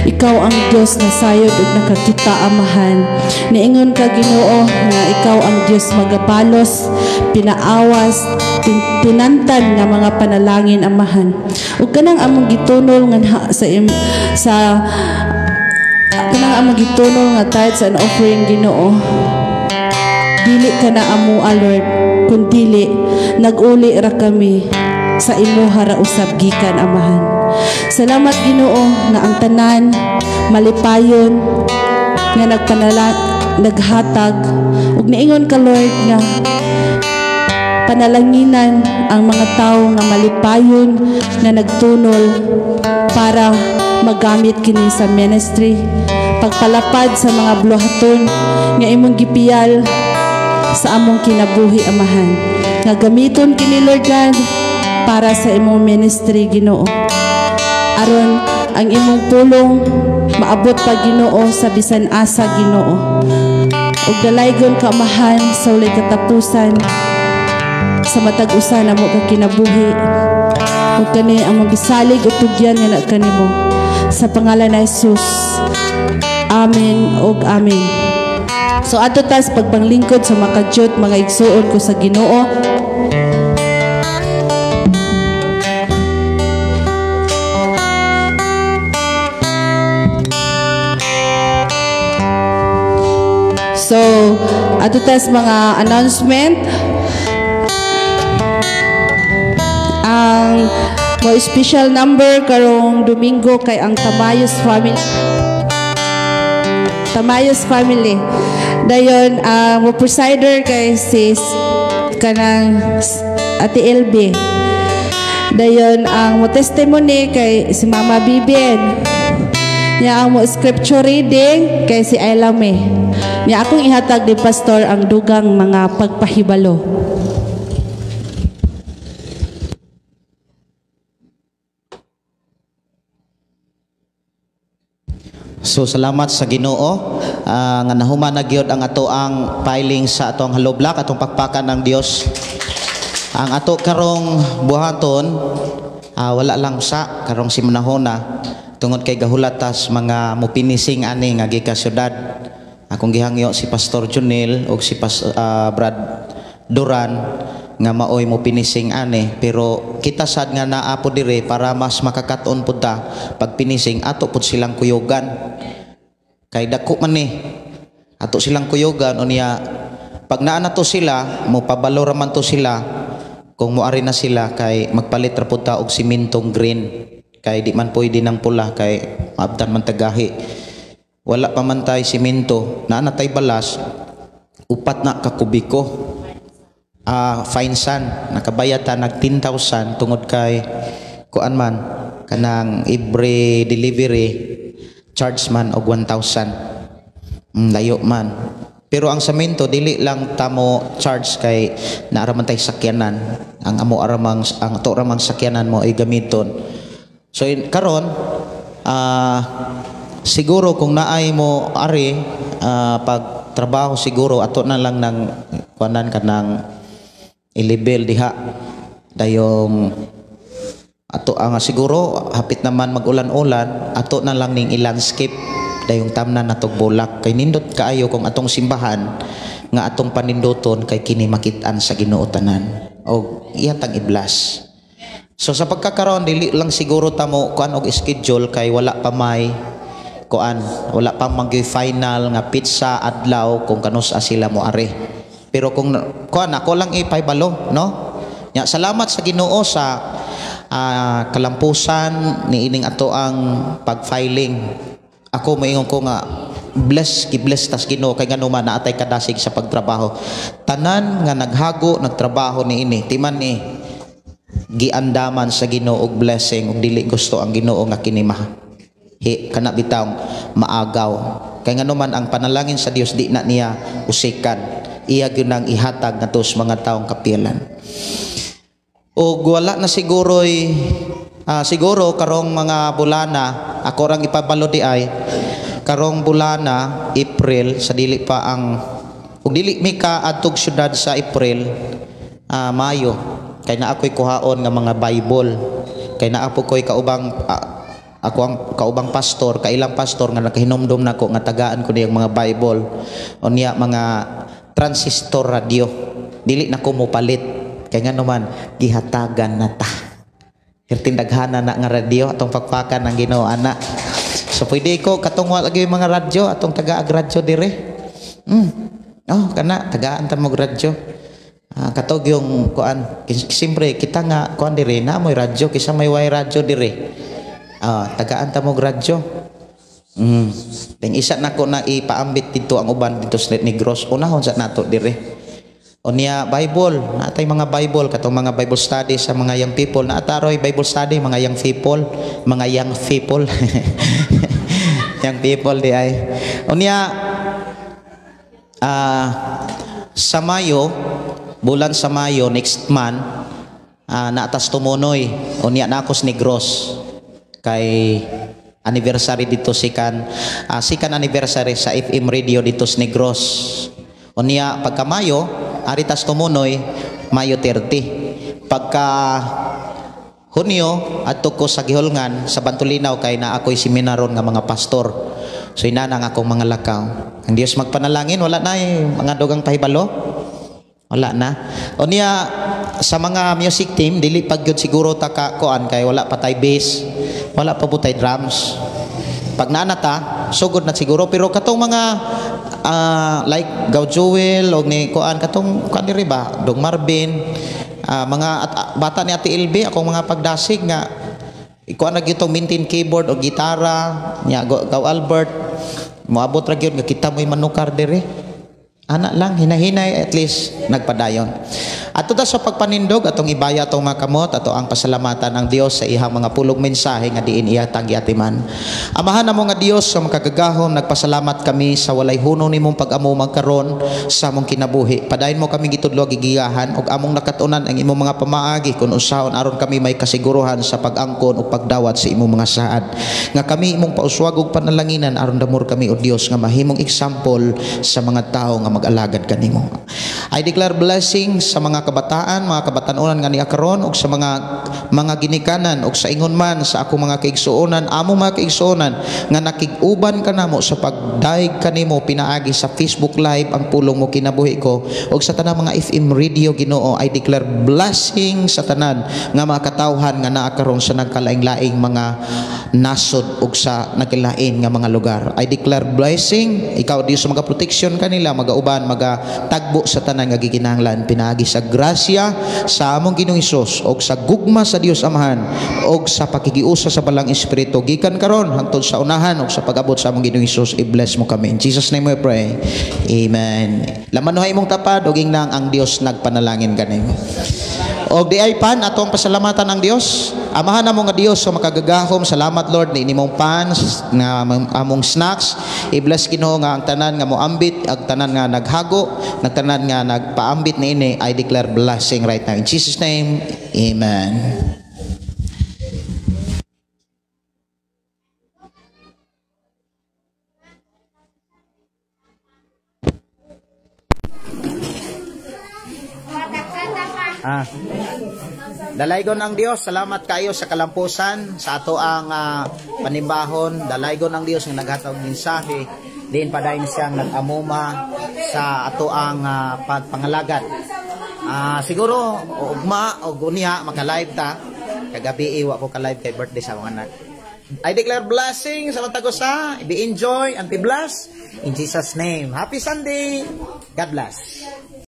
Ikaw ang Dios na sayod ug nakakita Amahan. Niingon ka Ginoo nga ikaw ang Dios magabalos, pinaawas, tinantan nga mga panalangin Amahan. Ug kanang among gitunol nga sa kanang among gitunol nga tithes and offering Ginoo, dili ka na amoa Lord, kun dili naguli ra kami sa imuha ra usab gikan Amahan. Salamat Ginoo nga ang tanan malipayon nga naghatag ug niingon ka Lord nga panalanginan ang mga tawo nga malipayon nga nagtunol para magamit kini sa ministry, pagpalapad sa mga buluhaton nga imong gipiyal sa among kinabuhi Amahan, nga gamiton kini Lord God para sa imong ministry Ginoo, aron ang imong pulong maabot pa Ginoo sa bisan asa Ginoo, ug dalaygon ka Amahan sa walay katapusan sa matag usa namo ka kinabuhi. Ug kani among gisalig ug tugyan nga na kanimo sa pangalan ni Jesus. Amen ug amen. So ato tas pagpanglingkod sa makadyot mga igsuon ko sa Ginoo. So ato tas mga announcement. Ang mo special number karong Domingo kay ang Tamayos family. Tamayos family. Dayon ang mo presider kay sis kanang Ate LB. Dayon ang mo testimony kay si Mama Bibien. Nya ang mo scripture reading kay si Ayla May. Nya akong ihatag ni pastor ang dugang mga pagpahibalo. So salamat sa Ginoo nga nahuman na gyud ang ato ang piling sa atong hollow block, atong pakpakan ng Dios. Ang ato karong buhaton wala lang sa karong simanahona tungod kay gahulatas mga mopinising ani nga gikan syudad. Akong gihangyo si Pastor Junil og si Brad Duran nga maoy mo pinising ani, pero kita sad nga naa po dire para mas makakaton pud ta pag pinising ato pud silang kuyugan kay dako man ni ato silang kuyugan unya pag naa na to sila mo pabalo ra man to sila kung moari na sila kay magpalit ra pud ta og simintong green kay di man pwede nang pula kay maabtan man tagahi. Wala pa man tay simento, naa na tay balas upat na ka kubiko. Fine sand nakabayad ta nag 10,000 tungod kay kuan man kanang every delivery charge man og 1,000. Layo man, pero ang semento dili lang tamo charge kay naara man tay sakyanan, ang amo aramang ang ato ramang sakyanan mo ay gamiton. So karon siguro kung naay mo ari pag trabaho siguro ato na lang nang kuanan kanang ilibel diha dayong ato ang siguro hapit naman magulan-ulan ato na lang ning i-landscape dayong tamnan natog bulak kay nindot kaayo kung atong simbahan nga atong paninduton kay kini makit-an sa Ginoo tanan og iyatang i-bless. So sa pagkakaroon dili lang siguro tamo kuan og schedule kay wala pa may kuan, wala pa magyuy final nga pizza adlaw kung kanus-a sila mo ari. Pero kung kuan ako lang ipahibalo, no? Nya salamat sa Ginoo sa kalampusan niining ato ang pag-filing. Ako moingon ko nga bless gi-bless tas Ginoo kay ngano man naatay kadasig sa pagtrabaho. Tanan nga naghago nagtrabaho niini timan ni giandaman sa Ginoo og blessing ug dili gusto ang Ginoo nga kini kana bitaw maagaw. Kay ngano man ang panalangin sa Dios di na niya usikan. Iya gyud nang ihatag ngadto sa mga taong kapilan. Og wala na siguro'y siguro karong mga bulana ako rang ipabalo di ay karong bulana April sa dili pa ang ug dili mi ka adtog syudad sa April, Mayo kay naa ko'y kuhaon nga mga Bible kay naa po ko'y kaubang ako ang kaubang pastor, kailang pastor nga nakahinumdum nako nga tagaan ko niyang mga Bible unya mga transistor radio dili na ko mopalit kay ngano man gihatagan na ta. Hirtindaghanan na nga radyo atong pakpakan ang Ginoo ana. So pwede ko katong wa lagi mga radyo atong taga-ag radyo dire. Oh kana tagaan ta mo radyo. Katog yung kuan siyempre kita nga kuan dire na moy radyo kaysa may way radyo dire. Tagaan ta mo radyo. Ting isa nako na ipaambit dito ang uban dito sa Negros unahon sa nato dire. Unya Bible, naatay mga Bible katong mga Bible study sa mga young people, naataroy Bible study mga young people, mga young people. Young people di ay. Unya sa Mayo, bulan sa Mayo next month, naatas tumunoy. Unya na ako sa Negros kay anniversary dito sikan anniversary sa FM radio dito sa Negros. Unya pagka Mayo aritas tumunoy Mayo 30. Pagka Hunyo adto ko sa Gihulngan sa Bantulinaw kay na ako'y seminaron nga mga pastor. So inana ang akong mga lakaw. Ang Dios magpanalangin wala na mga dugang pahibalo. Wala na. Unya sa mga music team dili pag gyud siguro ta ka kuan kay wala pa tay bass, wala pa putay drums. Pag naana ta sugod na siguro pero katong mga like Gaw Joel og ni kuan katong kuan diri ba Dong Marvin, mga bata ni Ate LB akong mga pagdasig nga ikuan na gyud tong maintain keyboard og gitara nya Gaw Albert moabot ra gyud nga kita mo'y manukar diri. Ana lang hinahinay at least nagpadayon. Ato ta sa pagpanindog atong ibaya atong mga kamot ato ang pasalamatan ang Dios sa iyang mga pulong mensahe nga diin iya tanggiatiman. Amahan namo nga Dios sa makagagahom, nagpasalamat kami sa walay hunong nimong pag-amo magkaron sa among kinabuhi. Padayon mo kami gitudlo gigiyahan ug among nakat-unan ang imong mga pamaagi kun usahon aron kami may kasiguruhan sa pag-angkon ug pagdawat sa imong mga saad. Nga kami imong pauswag ug panalanginan aron damor kami o Dios nga mahimong example sa mga tawo nga mag-alagad kanimo. I declare blessing sa mga kabataan, mga kabatanunan nga niya karon ug sa mga ginikanan ug sa ingon man sa akong mga kaigsuonan, among mga kaigsuonan nga nakig-uban kanamo sa pagdaig kanimo pinaagi sa Facebook Live ang pulong mo kinabuhi ko ug sa tanang mga FM radio Ginoo. I declare blessing sa tanan nga mga katawhan nga naa karon sa nagkalaing-laing mga nasod ug sa nagkalain nga mga lugar. I declare blessing, ikaw Dios mga protection kanila, magauban, magatagbo sa tanan nga gikinahanglan pinaagi sa grasya sa among Ginoong Hesus og sa gugma sa Dios Amahan og sa pakigiusa sa Balang Espiritu gikan karon hangtod sa unahan og sa pag-abot sa among Ginoong Hesus. I-bless mo kami. In Jesus name we pray. Amen. Lamanuhay imong tapad og ingnang ang Dios nagpanalangin kanimo. Og di ay pan atong pasalamatan ang Dios. Amahan namo nga Dios sa makagagahom, salamat Lord ni inimong pan nga among snacks. I-bless Ginoo nga ang tanan nga moambit, ang tanan nga naghago, nagtanan nga nagpaambit niini. I declare blessing right now in Jesus name. Amen. Dalaygon ang Dios, salamat kayo sa kalampusan sa ato ang panimbahon. Dalaygon ang Dios nga naghatag mensahe. Diin padayon siyang nag-amuma sa ato ang pagpangalagad. Siguro ugma o unya maka-live ta. Kagabi wa ko ka-live kay birthday sa mga anak. I declare blessing sa matag usa, be enjoy and be blessed in Jesus' name. Happy Sunday. God bless.